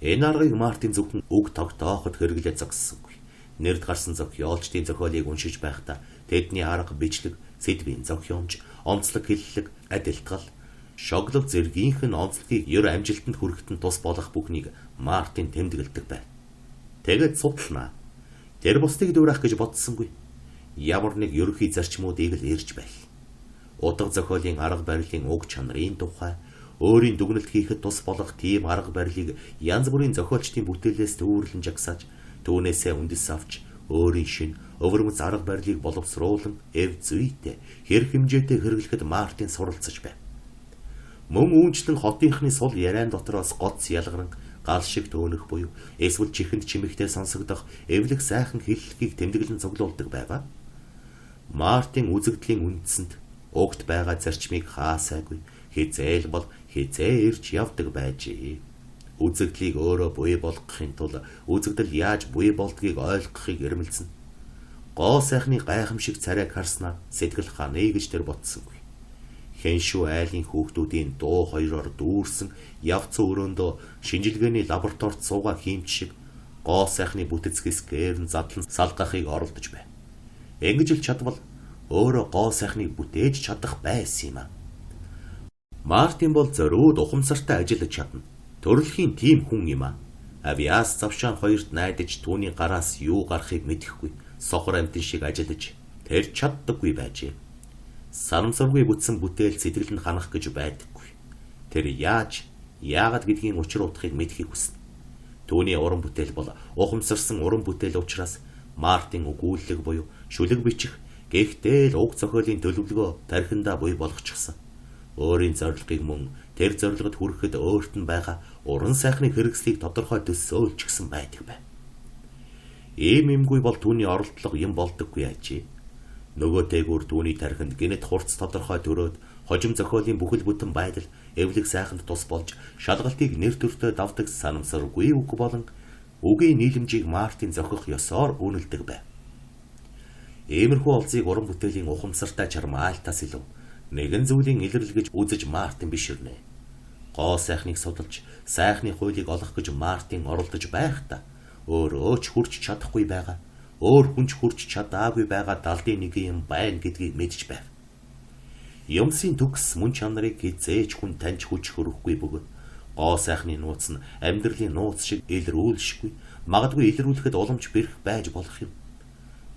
Энэ аргыг Мартин зөвхөн үг тогтооход хэрэглээ зогссонгүй. Нэрд гарсан зохиолчдын зохиолыг уншиж байхдаа тэдний арга бичлэг, сэдвийн зохиомж, онцлог хэллэг, адилтгал, шоглог зэргийнх нь онцлогийг ер амжилтанд хүрэхэд нь тус болох бүхнийг Мартин тэмдэглэдэг байв. Тэгээд судлана. Тэр бусдыг дүүрэх гэж бодсонгүй. Ямар нэг ерөнхий зарчмуудыг л ирж байл. Утга зохиолын арга барилын уг чанарын тухай өөрийн дүгнэлт хийхэд тус болох тийм арга барилыг янз бүрийн зохиолчдын бүтээлээс төвөрлөн жагсааж түүнээсээ үндэс авч өөрийн шин өвөрмөц арга барилыг боловсруулан эв зүйтэй хэр хэмжээтэй хэрэглэхэд Мартин суралцж байв. Мөн үүнчлэн хотынхны сул яриан дотроос гоц ялгаран гал шиг төөнөх буюу эсвэл чихэнд чимэгтэй сонсогдох эвлэг сайхан хэллэгийг тэмдэглэн цуглуулдаг байваа. Мартин үзэгдлийн үндсэнд угт байгаа зарчмыг хаасайгүй хизээл бол хизээ ирж явдаг байжээ. Үзэгдлийг өөрөө буй болгохын тулд үзэгдэл яаж буй болдгийг ойлгохыг эрмэлзэн. Гоо сайхны гайхамшиг царайг харснаар сэтгэл ханаа гэж тэр бодсонгүй. Хэншүү айлын хүүхдүүдийн дуу хоёроор дүүрсэн явц өрөөндөө шинжилгээний лабораторид суугаа хиймч шиг гоо сайхны бүтэц хэсгээр нь задлан салгахыг оролдож байв. Ингэж л чадвал өөрөө гоо сайхныг бүтээж чадах байсан юм а. Мартин бол зориуд ухамсартай ажиллаж чадна. Төрөлхийн тийм хүн юм а. Авиас завшаан хоёрт найдаж түүний гараас юу гарахыг мэдэхгүй сохор амьтан шиг ажиллаж тэр чаддаггүй байжээ. Санамсаргүй бүтсэн бүтээл сэтгэл нь ханах гэж байдаггүй. Тэр яаж, яагаад гэдгийн учир утгыг мэдэхийг хүснэ. Түүний уран бүтээл бол ухамсарсан уран бүтээл учраас Мартин өгүүлэг буюу шүлэг бичих, гэхдээ л уг зохиолын төлөвлөгөө тархиндаа буй болгочихсон. Өөрийн зорилгыг мөн тэр зорилгод хүрэхэд өөрт нь байгаа уран сайхны хэрэгслийг тодорхой төсөөлчихсөн байдаг байв. Ийм юмгүй бол түүний оролдлого юм болдоггүй ажээ. Нөгөө дээгүүр түүний тархинд гэнэт хурц тодорхой төрөөд хожим зохиолын бүхэл бүтэн байдал эвлэг сайханд тус болж шалгалтыг нэр төртөө давдаг санамсаргүй үг болон үгийн нийлэмжийг Мартин зохих ёсоор үнэлдэг байв. Иймэрхүү олзыг уран бүтээлийн ухамсартай чармаалтаас илүү нэгэн зүйлийн илрэл гэж үзэж Мартин биширнэ. Гоо сайхныг судалж, сайхны хуулийг олох гэж Мартин оролдож байхдаа өөрөө ч хүрч чадахгүй байгаа, өөр хүн ч хүрч чадаагүй байгаа далдын нэг юм байна гэдгийг мэдж байв. Юмсын төгс мөн чанарыг хизээж хүн таньж хүч хөрөхгүй бөгөөд гоо сайхны нууц нь амьдралын нууц шиг илрүүлшгүй, магадгүй илрүүлэхэд уламж бэрх байж болох юм.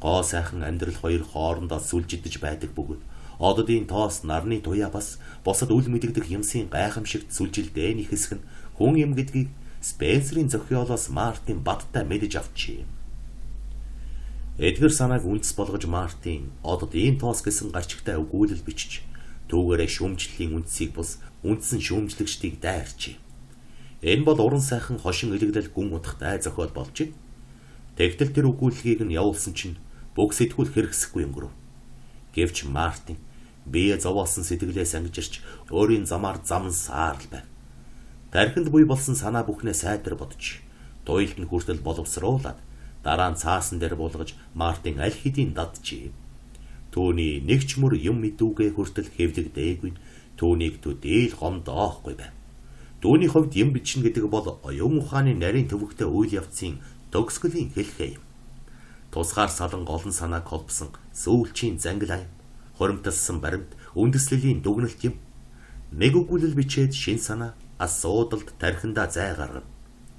Гоо сайхан амьдрал хоёр хоорондоо сүлжидэж байдаг бөгөөд ододын тоос нарны туяа бас бусад үл мэдэгдэх юмсын гайхамшигт сүлжилдээний хэсэг нь хүн юм гэдгийг Спенсерийн зохиолоос Мартин баттай мэдэж авчээ. Эдгэр санааг үндэс болгож Мартин одод ийм тоос гэсэн гарчигтай өгүүлэл бичиж түүгээрээ шүүмжлэлийн үндсийг бус үндсэн шүүмжлэгчдийг дайрчээ. Энэ бол уран сайхан хошин илэглэл гүн утгатай зохиол болжээ. Тэгтэл тэр өгүүллэгийг нь явуулсан чинь бүх сэтгүүл хэрэгсэхгүй өнгөрөв. Гэвч Мартин бие зовоосон сэтгэлээс ангижирч өөрийн замаар замсаар л байв. Тархинд буй болсон санаа бүхнээ сайдар бодож, туйлд нь хүртэл боловсруулад дараа нь цаасан дээр буулгаж Мартин аль хэдийн даджээ. Түүний нэг ч мөр юм мэдүүгээ хүртэл хэвлэгдээгүй, түүнийг төдийл гомдоохгүй байв. Түүний хувьд юм бичнэ гэдэг бол оюун ухааны нарийн төвөгтэй үйл явцын төгсгөлийн хэлхээ юм. Тусгаар салан олон санааг холбосон сүүлчийн зангил аян, хуримтлсан баримт, үндэслэлийн дүгнэлт юм. Нэг өгүүлэл бичээд шин санаа асуудалд тархиндаа зай гаргана.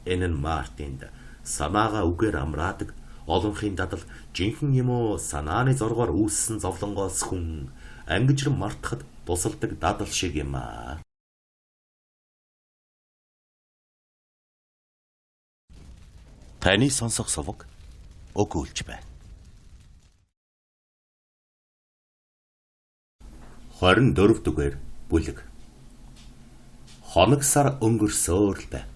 Энэ нь Мартинд санаагаа үгээр амраадаг олонхын дадал жинхэнэ юм уу санааны зоргоор үүссэн зовлонгоос хүн ангижран мартахад тусалдаг дадал шиг юм аа. Таны сонсох суваг өгүүлж байна. 24 дугаар бүлэг. Хоног сар өнгөрсөөр л байв.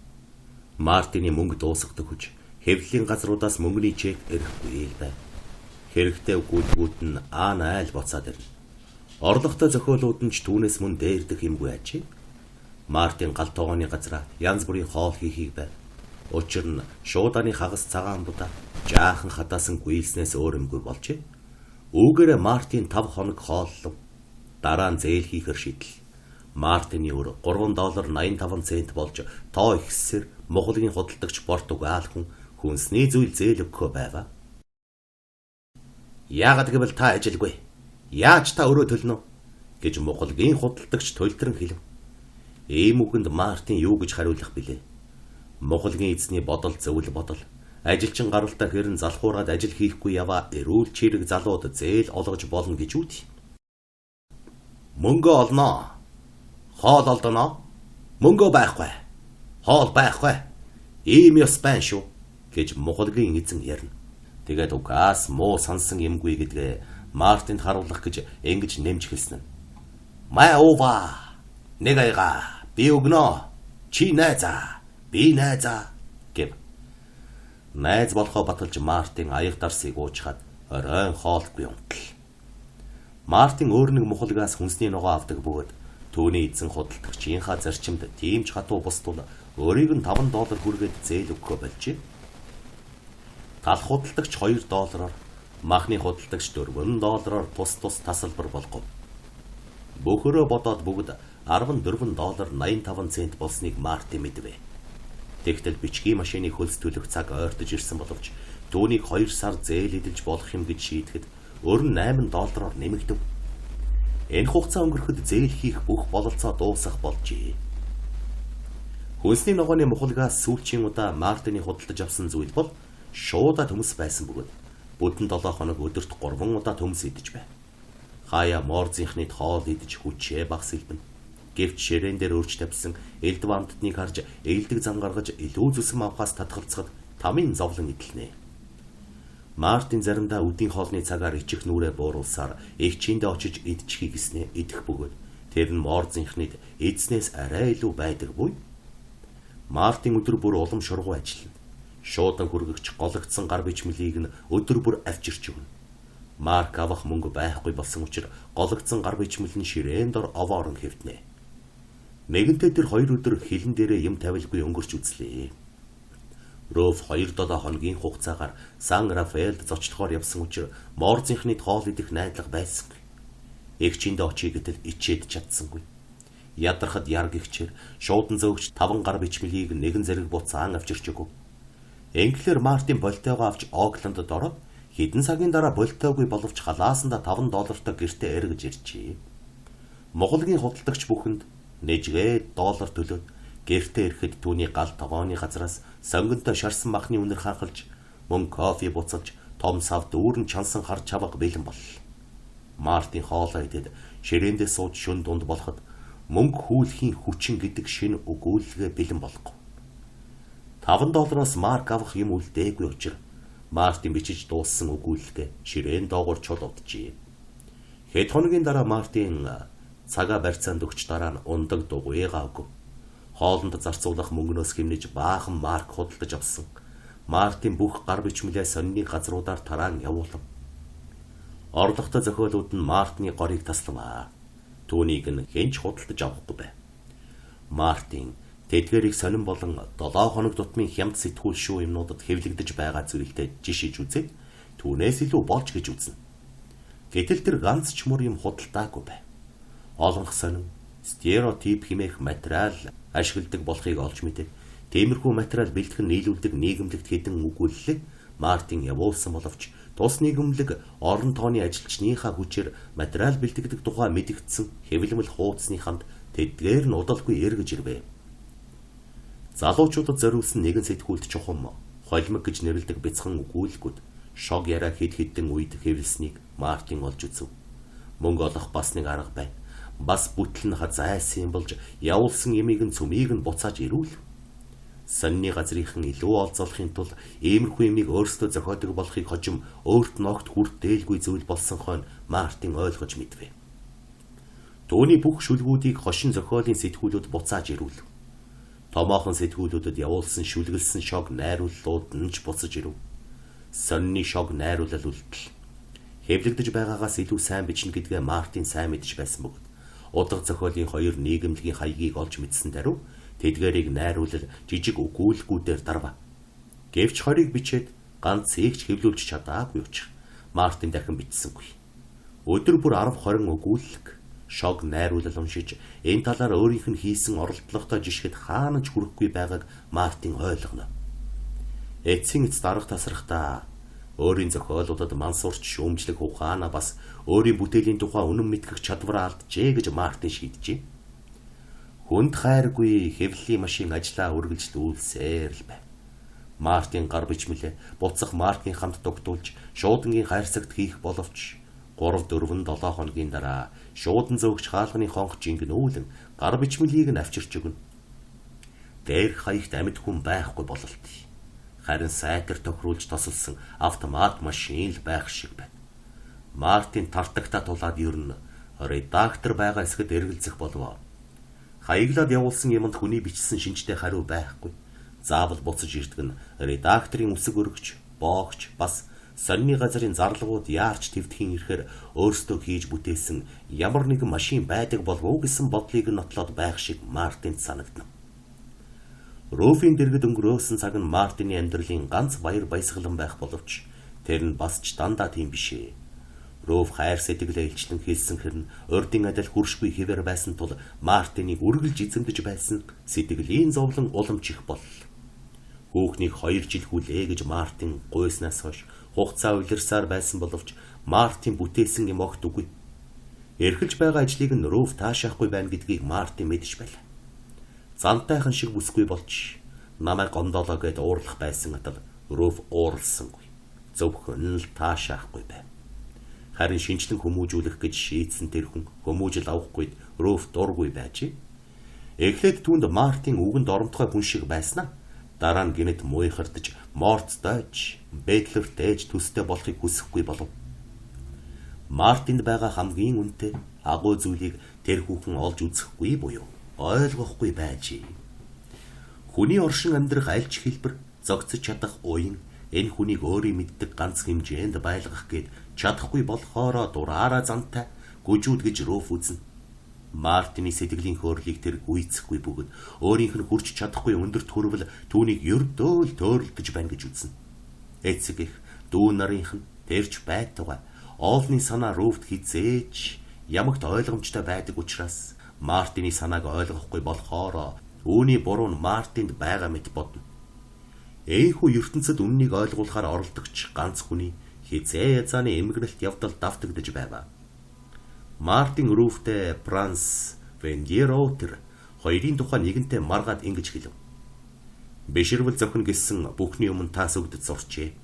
Мартины мөнгө дуусгадаг хүч хэвлэлийн газруудаас мөнгөний чек ирэхгүй л байв. Хэрэгтэй өгүүлбүүд нь аан айл буцаад ирнэ. Орлоготой зохиолууд нь ч түүнээс мөн дээрдэх юмгүй ажээ. Мартин гал тогооны газраа янз бүрийн хоол хийхийг байв. Учир нь шуудааны хагас цагаан будаа жаахан хадаасан гүйлснээс өөр юмгүй болжээ. Үүгээрээ Мартин 5 хоног хооллов. Дараа нь зээл хийхээр шийдэл. Мартины өр 3 доллар 85 цент болж тоо ихссээр мухлагийн худалдагч Португал хүн хүнсний зүйл зээл өгөхөө байваа. Яагаад гэвэл та ажилгүй. Яаж та өрөө төлнө гэж мухлагийн худалдагч туйлтран хэлв. Ийм үгэнд Мартин юу гэж хариулах билээ? Мухлагийн эзний бодол зөвл бодол. Ажилчин гаралтай хэрэн залхуураад ажил хийхгүй яваа эрүүл чирэг залууд зээл олгож болно гэж үгүй. Мөнгө олноо. Хоол олдоно. Мөнгө байхгүй. Хоол байхгүй. Ийм ёс байна шүү гэж мухлагийн эзэн ярина. Тэгээд угаас муу сансан юмгүй гэдгээ Мартинд харуулах гэж ингэж нэмж хэлсэн нь. Маа ува нэг аяга би өгнө. Чи найзаа. Би найзаа гэв. Найз болохоо баталж Мартин аяг дарсыг уучхад оройн хоолгүй унтал. Мартин өөр нэг мухлагаас хүнсний ногоо авдаг бөгөөд түүний эзэн худалдагчийнхаа зарчимд тийм ч хатуу бус тул өөрийг нь 5 доллар хүргээд зээл өгөхөө болжээ. Тал худалдагч 2 доллараар, махны худалдагч 4 доллараар тус тус тасалбар болгов. Бөхөрөө бодоод бүгд 14 доллар 85 цент болсныг Мартин мэдвэ. Тэгтэл бичгийн машины хөлс төлөх цаг ойртож ирсэн боловч түүнийг 2 сар зээл эдэлж болох юм гэж шийдэхэд өөр нь 8 доллараар нэмэгдэв. Энэ хугацаа өнгөрөхөд зээл хийх бүх бололцоо дуусах болжээ. Хүнсний ногооны мухлагаас сүүлчийн удаа Мартины худалдаж авсан зүйл бол шуудаа төмс байсан бөгөөд бүтэн 7 хоног өдөрт 3 удаа төмс идэж байв. Хаяа морзынхны хоол идэж хүчээ багс илбэн. Гэвч ширээн дээр өрж тавьсан элдв амттныг харж ээлдэг зам гаргаж илүү зүсэм авахаас татгалцахад тамын зовлон эдлэнэ. Мартин заримдаа үдийн хоолны цагаар ичих нүрээ бууруулсаар эгчиндээ очиж идчихье гэснээ идэх бөгөөд тэр нь морзынхныг эзнээс арай илүү байдаг буй. Мартин өдөр бүр улам шургуу ажиллана. Шуудан хүргэгч гологдсон гар бичмэлийг нь өдөр бүр авчирч өгнө. Марк авах мөнгө байхгүй болсон учраас гологдсон гар бичмэл нь ширээн дор овоорон хэвтнэ. Нэгэнтээ тэр 2 өдөр хилэн дээрээ юм тавилгүй өнгөрч үзлээ. Рөөф 2-7 хоногийн хугацаагаар Сан Рафаэлд зочлохоор явсан учраас морзынхны хоол идэх найдлага байсангүй. Эгчиндээ очие гэтэл ичээд чадсангүй. Ядрахад ярг игчээр шуудан зөөгч 5 гар бичмэлийг нэгэн зэрэг буцаан авчирч өгөв. Инглиэр Мартин болтойгоо авч Оклендд ороод хэдэн цагийн дараа болтойгүй боловч халаасандаа 5 доллартай гэртээ эргэж иржээ. Моголгийн худалдагч бүхэнд нэжгээд доллар төлөөд гэртээ ирэхэд түүний гал тогооны газраас сонгонтой шарсан махны үнэр ханхалж мөн кофе буцалж том сав дүүрэн чансан хар чавга бэлэн боллоо. Мартин хоолоо идээд ширээндээ сууж шөн дунд болоход мөнгө хүлхийн хүчин гэдэг шинэ өгүүлэлгээ бэлэн болгов. 5 доллароос марк авах юм үлдээгүй учраа Мартин бичиж дууссан өгүүлэлгээ ширээн доогуур чулууджээ. Хэд хоногийн дараа Мартин цагаа барьцаанд өгч дараа нь ундаг дугуйгаа өгөв. Хоолнд зарцуулах мөнгнөөс хэмнэж баахан марк худалдаж авсан. Мартин бүх гар бичмэлээ сонины газруудаар тараан явуулав. Орлоготой зохиолууд нь Мартины горыг таславаа. Түүнийг нь хэн ч худалдаж авахгүй байв. Мартин тэдгээрийг сонин болон 7 хоног тутмын хямд сэтгүүл шүү юмнуудад хэвлэгдэж байгаа зүйлтэй жишиж үзээд түүнээс илүү болж гэж үзнэ. Гэтэл тэр ганц ч мөр юм худалдаагүй байв. Олонх сонин стереотип хэмээх материал ашигладаг болохыг олж мэдээ. Тиймэрхүү материал бэлтгэн нийлүүлдэг нийгэмлэгт хэдэн өгүүлэлийг Мартин явуулсан боловч тус нийгэмлэг орон тооны ажилчныхаа хүчээр материал бэлтгэдэг тухай мэдэгдсэн хэвлэмэл хууцны хамт тэдгээр нь удалгүй эргэж ирвэ. Залуучуудад зориулсан нэгэн сэтгүүлд чухам холимог гэж нэрлэдэг бяцхан өгүүлэлгүүд шог яриа хэд хэдэн үед хэвлэлснийг Мартин олж үзв. Мөнгө олох бас нэг арга байна. Бас бүтэл нь хазайсан юм болж явуулсан ямиг нь цөмийг нь буцааж ирүүл. Сонины газрынхан илүү олзолохын тулд иймэрхүү юмыг өөрсдөө зохиодог болохыг хожим өөрт нь огт хүртээлгүй зүйл болсон хойно Мартин ойлгож мэдвэ. Түүний бүх шүлгүүдийг хошин зохиолын сэтгүүлүүд буцааж ирүүл. Томоохон сэтгүүлүүдэд явуулсан шүлгэлсэн шог найрууллууд нь ч буцаж ирэв. Сонины шог найруулал үлдэл. Хэвлэгдэж байгаагаас илүү сайн бичнэ гэдгээ Мартин сайн мэдэж байсан бөгөөд удаг зохиолын хоёр нийгэмлэгийн хаягийг олж мэдсэн даруй тэдгээрийг найруулал жижиг өгүүлэлгүүдээр дарва. Гэвч 20-ыг бичээд ганц цээгч хэвлүүлж чадаагүй очих. Мартин дахин бичсэнгүй. Өдөр бүр 10 20 өгүүлэг шог найруулал уншиж энэ талаар өөрийнх нь хийсэн оролдлоготой жишгэд хаана ч хүрэхгүй байгааг Мартин ойлгоно. Эцсийн эц дарга тасрахдаа өөрийн зохиолуудад мансуурч шүүмжлэх ухаанаа бас өөрийн бүтээлийн тухай үнэн мэтгэх чадвараа алджээ гэж Мартин шийджээ. Хүнд хайргүй хэвлэлийн машин ажлаа үргэлжлүүлсээр л байв. Мартин гар бичмэлээ буцах Маркийн хамт дугтуулж шуудангийн хайрцагт хийх боловч 3 4 7 хоногийн дараа шуудан зөөгч хаалганы хонх жингэнүүлэн гар бичмэлийг нь авчирч өгнө. Дээрх хаягт амьд хүн байхгүй бололт. Харин сайтар тохируулж тосолсон автомат машин л байх шиг байна. Мартин тартагтаа тулаад ерн редактор байгаа эсэхэд эргэлзэх болов. Хаяглаад явуулсан юмд хүний бичсэн шинжтэй хариу байхгүй. Заавал буцаж ирдэг нь редакторын үсэг өргөч, боогч бас сонины газрын зарлагууд яарч твдэхийн ирэхээр өөрсдөө хийж бүтээсэн ямар нэгэн машин байдаг болов уу гэсэн бодлыг нь нотлоод байх шиг Мартинд санагдана. Руфийн дэргэд өнгөрөөсөн цаг нь Мартины амьдралын ганц баяр баясгалан байх боловч тэр нь бас ч дандаа тийм биш ээ. Руф хайр сэтгэлээ илчлэн хэлсэн хэрн урдын адил хөршгүй хэвээр байсан тул Мартиныг үргэлж эзэмдэж байсан сэтгэлийн зовлон уламж их боллоо. Хүүхнийг 2 жил хүлээ гэж Мартин гуйснаас хойш хугацаа улирсаар байсан боловч Мартин бүтээсэн юм огт үгүй. Эрхэлж байгаа ажлыг нь Руф таашаахгүй байна гэдгийг Мартин мэдэж байлаа. Зантайхан шиг бүсгүй болж намайг гомдоолоо гэд уурлах байсан атал Руф уурласангүй. Зөвхөн л таашаахгүй байв. Харин шинжлэн хүмүүжүүлэх гэж шийдсэн тэр хүн хүмүүжил авахгүйд Руф дургүй байжээ. Эхлээд түүнд Мартин үгэнд оромтгой хүн шиг байснаа дараа нь гинэт муйхардж морцтойч бэдлэртэйч төстэй болохыг хүсэхгүй болов. Мартинд байгаа хамгийн үнэтэй агуу зүйлийг тэр хүүхэн олж үзэхгүй буюу ойлгохгүй байжээ. Хүний оршин амьдрах аль ч хэлбэр зогцож чадах уян энэ хүнийг өөрийн мэддэг ганц хэмжээнд байлгах гээд чадахгүй болохоороо дураараа зантай гүжүүд гэж Руф үзнэ. Мартины сэтгэлийн хөөрлийг тэр гүйцэхгүй бөгөөд өөрийнх нь хүрч чадахгүй өндөрт хүрвэл түүнийг ердөө л төөрөлдөж байна гэж үзнэ. Эцэг их дүү нарынх нь тэрч байтугай оолны санаа Руфт хизээж ямагт ойлгомжтой байдаг учраас Мартины санааг ойлгохгүй болохоороо үүний буруу нь Мартинд байгаа мэт бодно. Эйхүү ертөнцид үннийг ойлгуулахаар оролдогч ганц хүний хизээ язааны эмгэнэлт явдал давтагдаж байв. Мартин Руфтэй Франц Вендероутер хоёрын тухай нэгэнтээ маргаад ингэж хэлв. Биширвэл зохино гэсэн бүхний өмнө та сүгдэд сурчээ.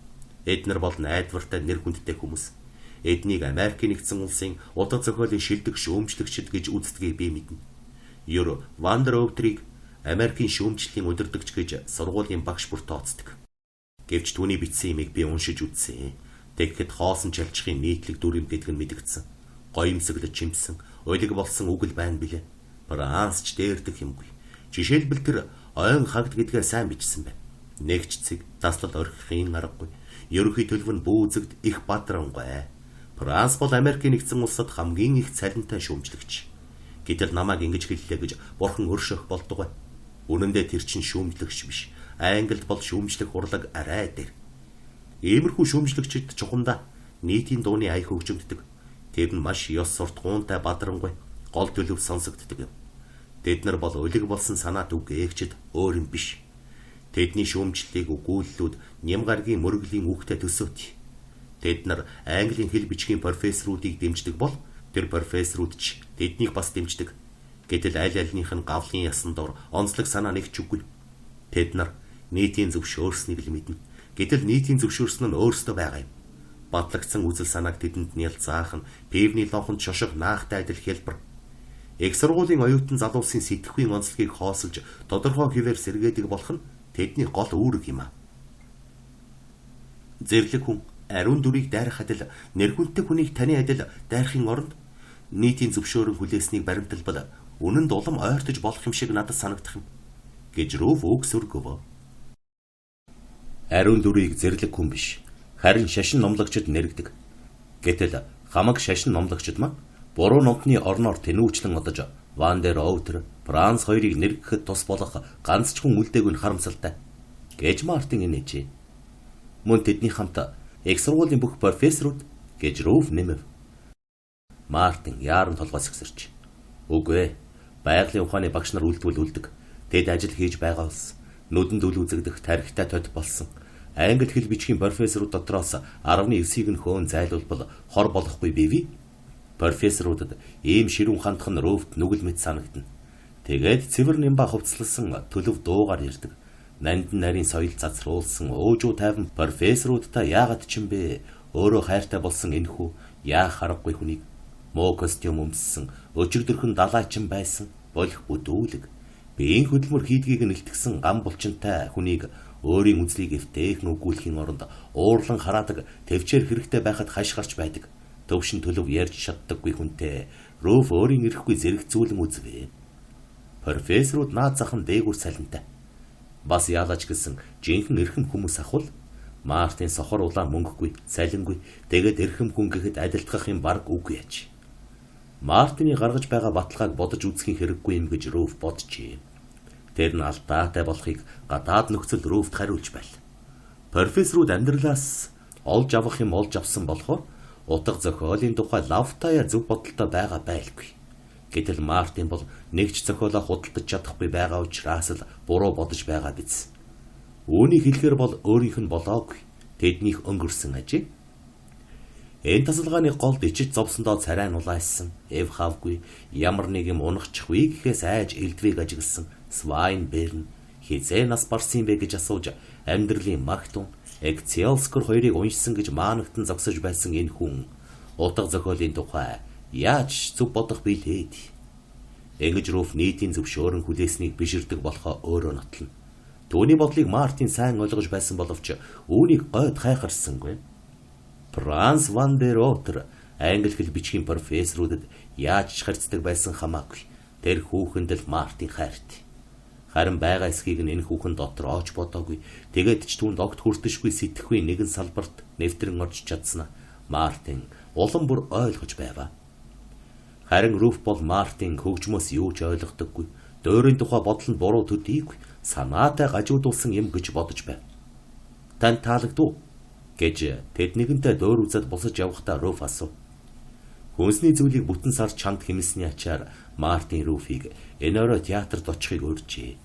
Эд нар бол найдвартай нэр хүндтэй хүмүүс. Эднийг Америкийн нэгдсэн улсын утга зохиолын шилдэг шүүмжлэгчд гэж үздгийг би мэднэ. Ер Вандероутерийг Америкийн шүүмжлэлийн удирдагч гэж сургуулийн багш бүр тооцдог. Гэвч түүний бичсэн юмыг би уншиж үзсэн. Тэгэхэд хоосон чалчхын нийтлэг дүр юм гэдг нь мэдэгдсэн. Гоёмсоглож чимсэн, улиг болсон үг л байна билээ. Франц ч дээрдэх юмгүй. Жишээлбэл тэр ойн хагд гэдгээ сайн бичсэн байна. Нэгч цэг таслал орхихын аргагүй. Ерөнхий төлөв нь бүүзэгд их бадрангуй. Франц бол Америкийн нэгдсэн улсад хамгийн их цалинтай шүүмжлэгч. Гэтэл намайг ингэж хэллээ гэж бурхан өршөөх болдгоо. Үнэн дээр тэр чинь шүүмжлэгч биш. Англид бол шүүмжлэх урлаг арай дээр. Иймэрхүү шүүмжлэгчид чухамдаа нийтийн дууны аяг хөгжимддөг. Тэр нь маш ёс суртахуунтай бадрангуй гол төлөв сонсогддог юм. Тэд нар бол улиг болсон санаат үгээгчд өөр юм биш. Тэдний шүүмжлэлийг өгүүллүүд ням гаргийн мөргөлийн үгтэй төсөөт. Тэд нар английн хэл бичгийн профессоруудыг дэмждэг бол тэр профессорууд ч тэднийг бас дэмждэг. Гэтэл аль альных нь гавлын ясан дор онцлог санаа нэг ч үгүй. Тэд нар нийтийн зөвшөөрснийг л мэднэ. Гэтэл нийтийн зөвшөөрсөн нь өөрсдөө байгаа юм. Батлагдсан үзэл санааг тэдэнд нялзаах нь пивний лонхонд шошго наахтай адил хялбар. Их сургуулийн оюутан залуусын сэтгэхүйн онцлогийг хоосолж тодорхой хэвээр сэргээдэг болох нь тэдний гол үүрэг юм а. Зэрлэг хүн ариун дүрийг дайрах адил нэрхүнтэй хүнийг таны адил дайрахын оронд нийтийн зөвшөөрөн хүлээснийг баримталбал үнэнд улам ойртож болох юм шиг надад санагдах юм гэж Руф үг сөргөв. Ариун дүрийг зэрлэг хүн биш, харин шашин номлогчид нэргэдэг. Гэтэл хамаг шашин номлогчид маань буруу номтны орноор тэнүүчлэн одож Ван дер Оутер, Франц хоёрыг нэргэхэд тус болох ганц ч хүн үлдээгүй нь харамсалтай гэж Мартин инээжээ. Мөн тэдний хамт их сургуулийн бүх профессорууд гэж Руф нэмэв. Мартин яаран толгой сэгсэрч. Үгүй ээ. Байгалийн ухааны багш нар үлдвэл үлдэг. Тэд ажил хийж байгаа улс. Нүдэнд үл үзэгдэх тархитай тод болсон. Англи хэл бичгийн профессорууд дотроос 19-ийг нь хөөн зайлуулбал хор болохгүй бивээ. Профессоруудад ийм ширүүн хандах нь Руфт нүгэл мэт санагдана. Тэгээд цэвэр нямба хувцласан төлөв дуугаар ирдэг. Нандин нарийн соёл цацруулсан уужуу тайван профессоруудтай яагаад ч юм бэ? Өөрөө хайртай болсон энэ хүү яах аргагүй хүнийг муу костюм өмссөн өчигдөрхөн далайчин байсан болох бүдүүлэг биеийн хөдөлмөр хийдгийг нь илтгэсэн гам булчинтай хүнийг өөрийн үзлийг эвтэйхэн өгүүлэхийн оронд уурлан хараадаг төвчээр хэрэгтэй байхад хаш гарч байдаг. Төвшин төлөв ярьж чаддаггүй хүнтэй Руф өөрийн эрэхгүй зэрэгцүүлэн үзвээ. Профессорууд наад зах нь дээгүүр салентай. Бас яалаач гэсэн жинхэнэ эрхэм хүмүүс ахвал Мартин сохор улаан мөнгөгүй, саленгүй. Тэгээд эрхэм хүн гэхэд адилтгах юм бараг үгүй аж. Мартины гаргаж байгаа баталгааг бодож үзэхийн хэрэггүй юм гэж Руф боджээ. Тэр нь алдаатай болохыг гадаад нөхцөл Руфт хариулж байл. Профессорууд амьдралаас олж авах юм олж авсан болохоор утга зохиолын тухай лавтаяа зөв бодолтой байгаа байлгүй. Гэтэл Мартин бол нэгч зохиолоо худалдаж чадахгүй байгаа учраас л буруу бодож байгаа биз. Үүнийг хэлэхээр бол өөрийнх нь болоогүй. Тэднийх өнгөрсөн ажээ. Энэ тасалгааны голд ичиж зовсондоо царай нулаайсан, эв хавгүй, ямар нэг юм унахчихвээ гэхээс айж элдвийг ажигласан Свайн Берн хизээ нас барсан бэ гэж асууж амьдралын магтун Экселскор хоёрыг уншсан гэж маанагтан зогсож байсан энэ хүн утга зохиолын тухай яаж зөв бодох билээд. Ингэж Руф нийтийн зөвшөөрөн хүлээснийг биширдэг болохоо өөрөө нотлоно. Түүний бодлыг Мартин сайн ойлгож байсан боловч үүнийг гойд хайхарсангүй. Франц ван дер Отер англи хэл бичгийн профессоруудад яаж ч харьцдаг байсан хамаагүй. Тэр хүүхэнд л Мартин хайрт. Харин байгаа эсхийг нь энэ хүүхэн дотор оож бодоогүй. Тэгээд ч түүнд огт хүртэшгүй сэтгэхгүй нэгэн салбарт нэвтрэн орж чадсана Мартин улам бүр ойлгож байваа. Харин Руф бол Мартин хөгжмөөс юу ч ойлгодоггүй. Дуурийн тухай бодол нь буруу төдийгүй санаатай гажуудуулсан юм гэж бодож байв. Танд таалагдав гэж тэд нэгэнтэй дуур үзээд босож явахдаа Руф асуув. Хүнсний зүйлийг бүтэн сар чамд хэмнэсний ачаар Мартин Руфийг энэ орой театрт очихыг урьжээ.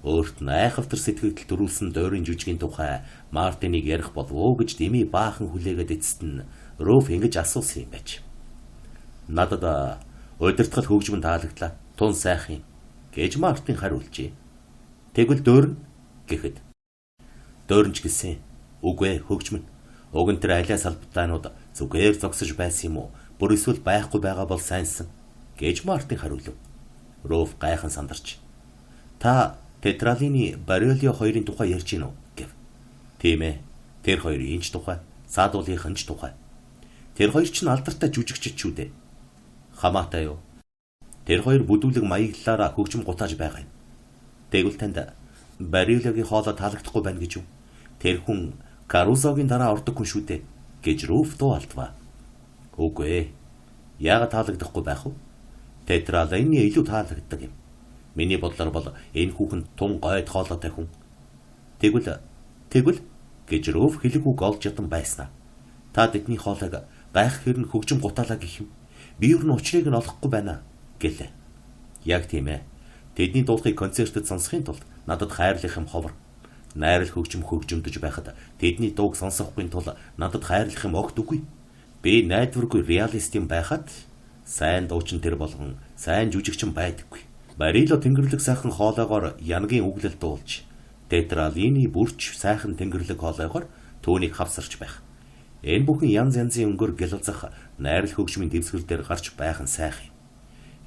Өөрт нь айхавтар сэтгэгдэл төрүүлсэн дуурийн жүжигийн тухай Мартиныг ярих болов уу гэж дэмий баахан хүлээгээд эцэст нь Руф ингэж асуусан юм байж. Надад удирдгал хөгжим таалагдлаа. Тун сайхан юм гэж Мартин хариулжээ. Тэгвэл дуурна гэхэд дуурнч гэсэн. Үгүй ээ, хөгжмөн. Уг нь тэр алиа салбатаанууд зүгээр зогсож байсан юм уу? Бүр эсвэл байхгүй байгаа бол сайнсан гэж Мартин хариулв. Руф гайхан сандарч. Та Тетралины Бариолио хоёрын тухай ярьж гин үү гэв. Тийм ээ. Тэр хоёрын ч тухай, Саадуулынх нь ч тухай. Тэр хоёр ч нь алдартай жүжигчид шүү дээ. Хамаатай юу? Тэр хоёр бүдүүлэг маяглалаараа хөгжим гутааж байгаа юм. Тэгвэл танд Бариолиогийн хоолой таалагдахгүй байна гэж юу? Тэр хүн Карузогийн дараа ордог хүн шүү дээ гэж Руф дуу алдваа. Үгүй ээ. Яагаад таалагдахгүй байх вэ? Тетралины илүү таалагддаг юм. Миний бодлоор бол энэ хүүхэн тун гойд хоолойтой хүн. Тэгвэл гэж Руф хэлэг үг олж ядан байснаа. Та тэдний хоолойг гайх хэрн хөгжим гутаалаа гэх юм. Би ер нь учрыг нь олохгүй байна гэлээ. Яг тийм ээ. Тэдний дуулахыг концертэд сонсохын тулд надад хайрлах юм ховор. Найрал хөгжим хөгжимдөж байхад тэдний дууг сонсохгүй тул надад хайрлах юм огт үгүй. Би найдваргүй реалист юм байхад сайн дуучин тэр болгон сайн жүжигчин байдаггүй. Барило тэнгэрлэг сайхан хоолойгоор янгийн үглэл дуулж, Тетралины бүрч сайхан тэнгэрлэг хоолойгоор түүнийг хавсарч байх. Энэ бүхэн янз янзын өнгөөр гялалзах найрал хөгжмийн дэвсгэр дээр гарч байх нь сайхан юм.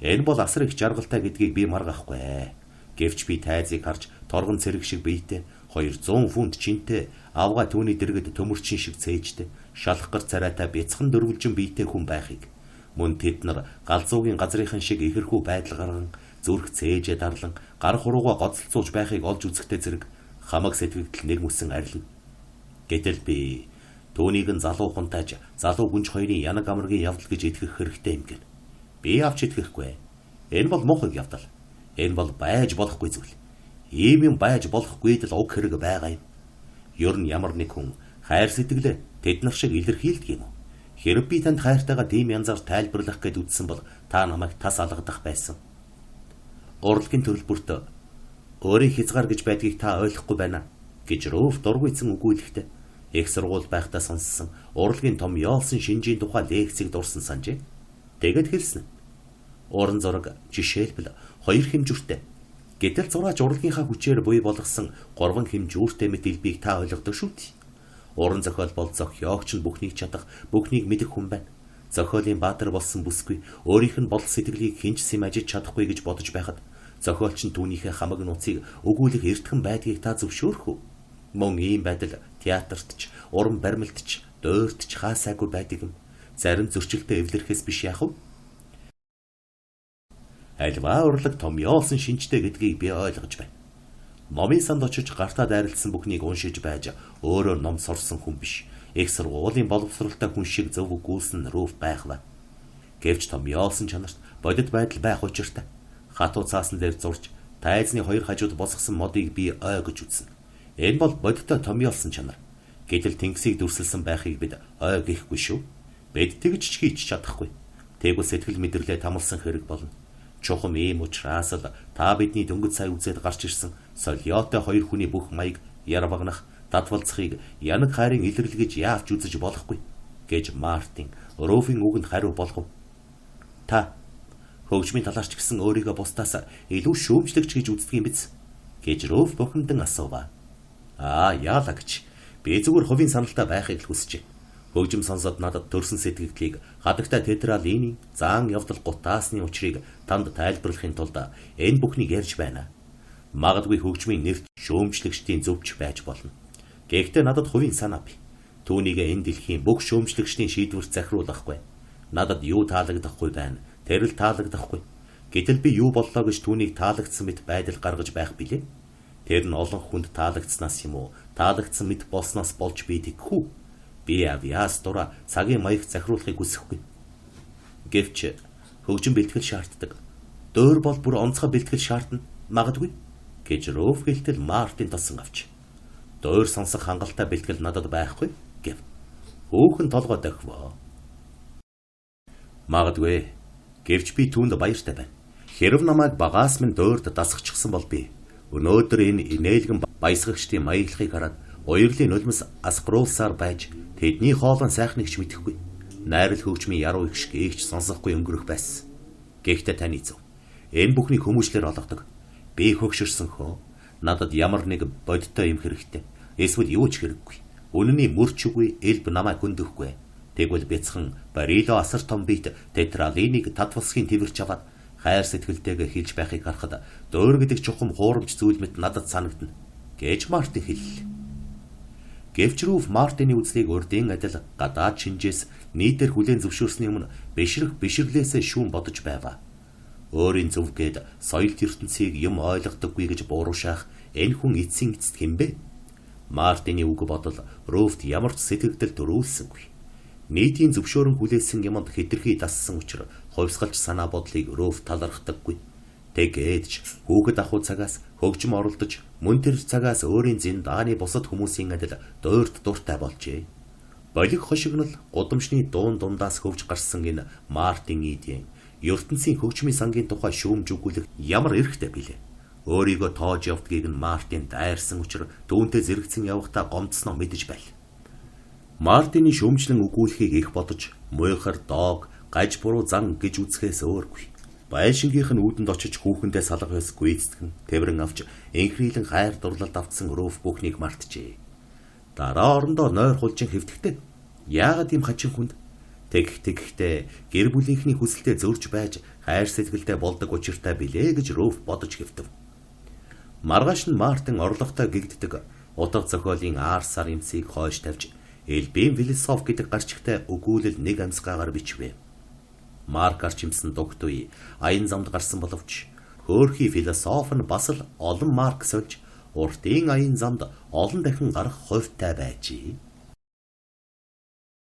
Энэ бол асар их жаргалтай гэдгийг би маргаахгүй. Гэвч би тайзыг харж торгон цэрэг шиг биетэй 200 фунт чинтэй авгаа түүний дэргэд төмөрчин шиг цээжтэй шалах гар царайтай бяцхан дөрвөлжин биетэй хүн байхыг мөн тэд нар галзуугийн газрынхан шиг ихэрхүү байдал гарган зүрх цээжээ дарлан гар хуруугаа гоцолцуулж байхыг олж үзэхтэй зэрэг хамаг сэтгэгдэл нэг мөсөн арилна. Гэтэл би түүнийг нь залуу хунтайж залуу гүнж хоёрын янаг амаргийн явдал гэж итгэх хэрэгтэй юм гэн. Би авч итгэхгүй. Энэ бол муухай явдал. Энэ бол байж болохгүй зүйл. Ийм юм байж болохгүй л уг хэрэг байгаа юм. Ер нь ямар нэг хүн Хайр сэтгэлээ тэд нар шиг илэрхийлдэг юм уу? Хэрв би танд хайртайгаа тийм янзаар тайлбарлах гээд үзсэн бол та намайг тас алгадах байсан. Урлагийн төрөл бүрт өөрийн хязгаар гэж байдгийг та ойлгохгүй байна гэж Рууф дургүйцэн өгүүлэхдээ их сургууль байхдаа сонссон урлагийн том ёолсон шинжийн тухай лекцийг дурсан санджээ. Тэгэд хэлсэн. Уран зураг жишээлбэл хоёр хэмжүүртэй. Гэтэл зураач урлагийнхаа хүчээр буй болгосон гурван хэмжүүртэй мэт элбийг та ойлгодог шүү дээ. Уран зохиол бол зохиогч нь бүхнийг чадах, бүхнийг мэдэх хүн байна. Зохиолын баатар болсон бүсгүй өөрийнх нь бодол сэтгэлийг хэн ч сэм ажиж чадахгүй гэж бодож байхад зохиолч нь түүнийхээ хамаг нууцыг өгүүлэх эртхэн байдгийг та зөвшөөрөх үү? Мөн ийм байдал театрт ч, уран баримлалт ч, дуурьт ч хаасаагүй байдаг юм. Зарим зөрчилтэй эвлэрхээс биш яах вэ? Альва урлаг томьёолсон шинжтэй гэдгийг би ойлгож байна. Номын санд очиж гартаа дайралсан бүхнийг уншиж байж өөрөө ном сурсан хүн биш. Их сургуулийн боловсралтай хүн шиг зөв өгүүлсэн Рүүф гайхлаа. Гэвч томьёолсон чанарт бодит байдал байх учиртай. Хатуу цаасан дээр зурж тайзны хоёр хажууд босгосон модыг би ой гэж үзнэ. Энэ бол бодиттой томьёолсон чанар. Гэтэл тэнгисийг дүрсэлсэн байхыг бид ой гэхгүй шүү. Бид тэгж ч хийж чадахгүй. Тэгвэл сэтгэл мэдрэлээ тамалсан хэрэг болно. Чухам ийм учраас л та бидний дөнгөж сая үзээд гарч ирсэн солиотой хоёр хүний бүх маяг ярвагнах, татвалцахыг янаг хайрын илэрлэл гэж яавч үзэж болохгүй гэж Мартин Рүүфийн үгэнд хариу болгов. Та хөгжмийн талаар ч гэсэн өөрийгөө бусдаас илүү шүүмжлэгч гэж үздэг юм биз гэж Рүүф бухимдан асуув. Аа, яалаа гэж. Би зүгээр хувийн саналтай байхыг л хүсэж. Хөгжим сонсоод надад төрсэн сэтгэгдлийг хадагтай тетралины заан явдал гутаасны учрыг танд тайлбарлахын тулд энэ бүхнийг ярьж байна. Магадгүй хөгжмийн нэрт шүүмжлэгчдийн зөвч байж болно. Гэхдээ надад хувийн санаа бий. Түүнийг энэ дэлхийн бүх шүүмжлэгчдийн шийдвэрт захируулахгүй. Надад юу таалагдахгүй байна, тэр л таалагдахгүй. Гэтэл би юу боллоо гэж түүнийг таалагдсан мэт байдал гаргаж байх билээ. Тэр нь олон хүнд таалагдсанаас юм уу, таалагдсан мэт болсноос болж би тэгхүү. Би авьяас дураа цагийн маягт захируулахыг хүсэхгүй. Гэвч хөгжим бэлтгэл шаарддаг. Дөөр бол бүр онцгой бэлтгэл шаардна магадгүй гэж Рүүф хэлтэл Мартин тосон авч. Дөөр сонсох хангалттай бэлтгэл надад байхгүй гэв. Хөөхөн толгой дохивоо. Магадгүй. Гэвч би түүнд баяртай байна. Хэрв намайг багаас минь дөөрд дасгачихсан бол би өнөөдөр энэ инээлгэн баясгагчдын маяглахыг хараад уярлын нулимс асгаруулсаар байж тэдний хоолой сайхныг ч мэдэхгүй. Найрал хөгжмийн яруу их шиг эгч сонсохгүй өнгөрөх байсан. Гэхдээ таны зөв. Энэ бүхнийг хүмүүжлэр олгодог. Би хөгшөрсөн хөө. Надад ямар нэг бодиттой юм хэрэгтэй. Эсвэл юу ч хэрэггүй. Үнэний мөрч үгүй, элб намайг хөндөхгүй. Тэгвэл бяцхан Барило асар том биет тетралиныг татвалсхийн тэрч аваад хайр сэтгэлтэйгээ хэлж байхыг харахад дөөр гэдэг чухам хуурамч зүйл мэт надад санагдана гэж Мартин хэллээ. Гэвч Рүүф Мартины үзлийг урдын адил гадаад шинжээс нийтээр хүлээн зөвшөөрсний өмнө бишрэх бишрлээсээ шүүн бодож байваа. Өөрийн зөв гээд соёлт ертөнцийг юм ойлгодоггүй гэж буруушаах энэ хүн эцсийн эцэст хэн бэ? Мартины үг бодол Рүүфт ямар ч сэтгэгдэл төрүүлсэнгүй. Нийтийн зөвшөөрөн хүлээсэн юмд хэтэрхий дассан учир хувьсгалч санаа бодлыг Рүүф талархдаггүй. Тэгээд ч хүүхэд ахуй цагаас хөгжим оролдож мөн тэр цагаас өөрийн зиндааны бусад хүмүүсийн адил дуурд дуртай болжээ. Болиг хошигнол гудамжны дуун дундаас хөвж гарсан энэ Мартин Иден ертөнцийн хөгжмийн сангийн тухай шүүмж өгүүлэх ямар эрхтэй билээ. Өөрийгөө тоож явдгийг нь Мартин дайрсан учир түүнтэй зэрэгцэн явахдаа гомдсноо мэдэж байл. Мартины шүүмжлэн өгүүлэхийг их бодож муйхар дог гаж буруу зан гэж үзэхээс өөргүй. Байшингийнх нь үүдэнд очиж хүүхэндээ салга ёс гүйцэтгэн тэврэн авч энхрийлэн хайр дурлалд автсан Рүүф бүхнийг мартжээ. Дараа орондоо нойр хулжин хэвтэхтэй. Яагаад ийм хачин хүнд тэгэх тэгэхдээ гэр бүлийнхний хүсэлтэд зөрж байж хайр сэтгэлдээ болдог учиртай билээ гэж Рүүф бодож хэвтэв. Маргааш нь Мартин орлоготой гэгддэг утга зохиолын аар сар юмсыг хойш тавьж Элбийн философи гэдэг гарчигтай өгүүлэл нэг амьсгаагаар бичвэ. Марк арчимсан дугт үе аян замд гарсан боловч хөөрхий философи нь бас л олон марк сольж уртын аян замд олон дахин гарах хувьтай байжээ.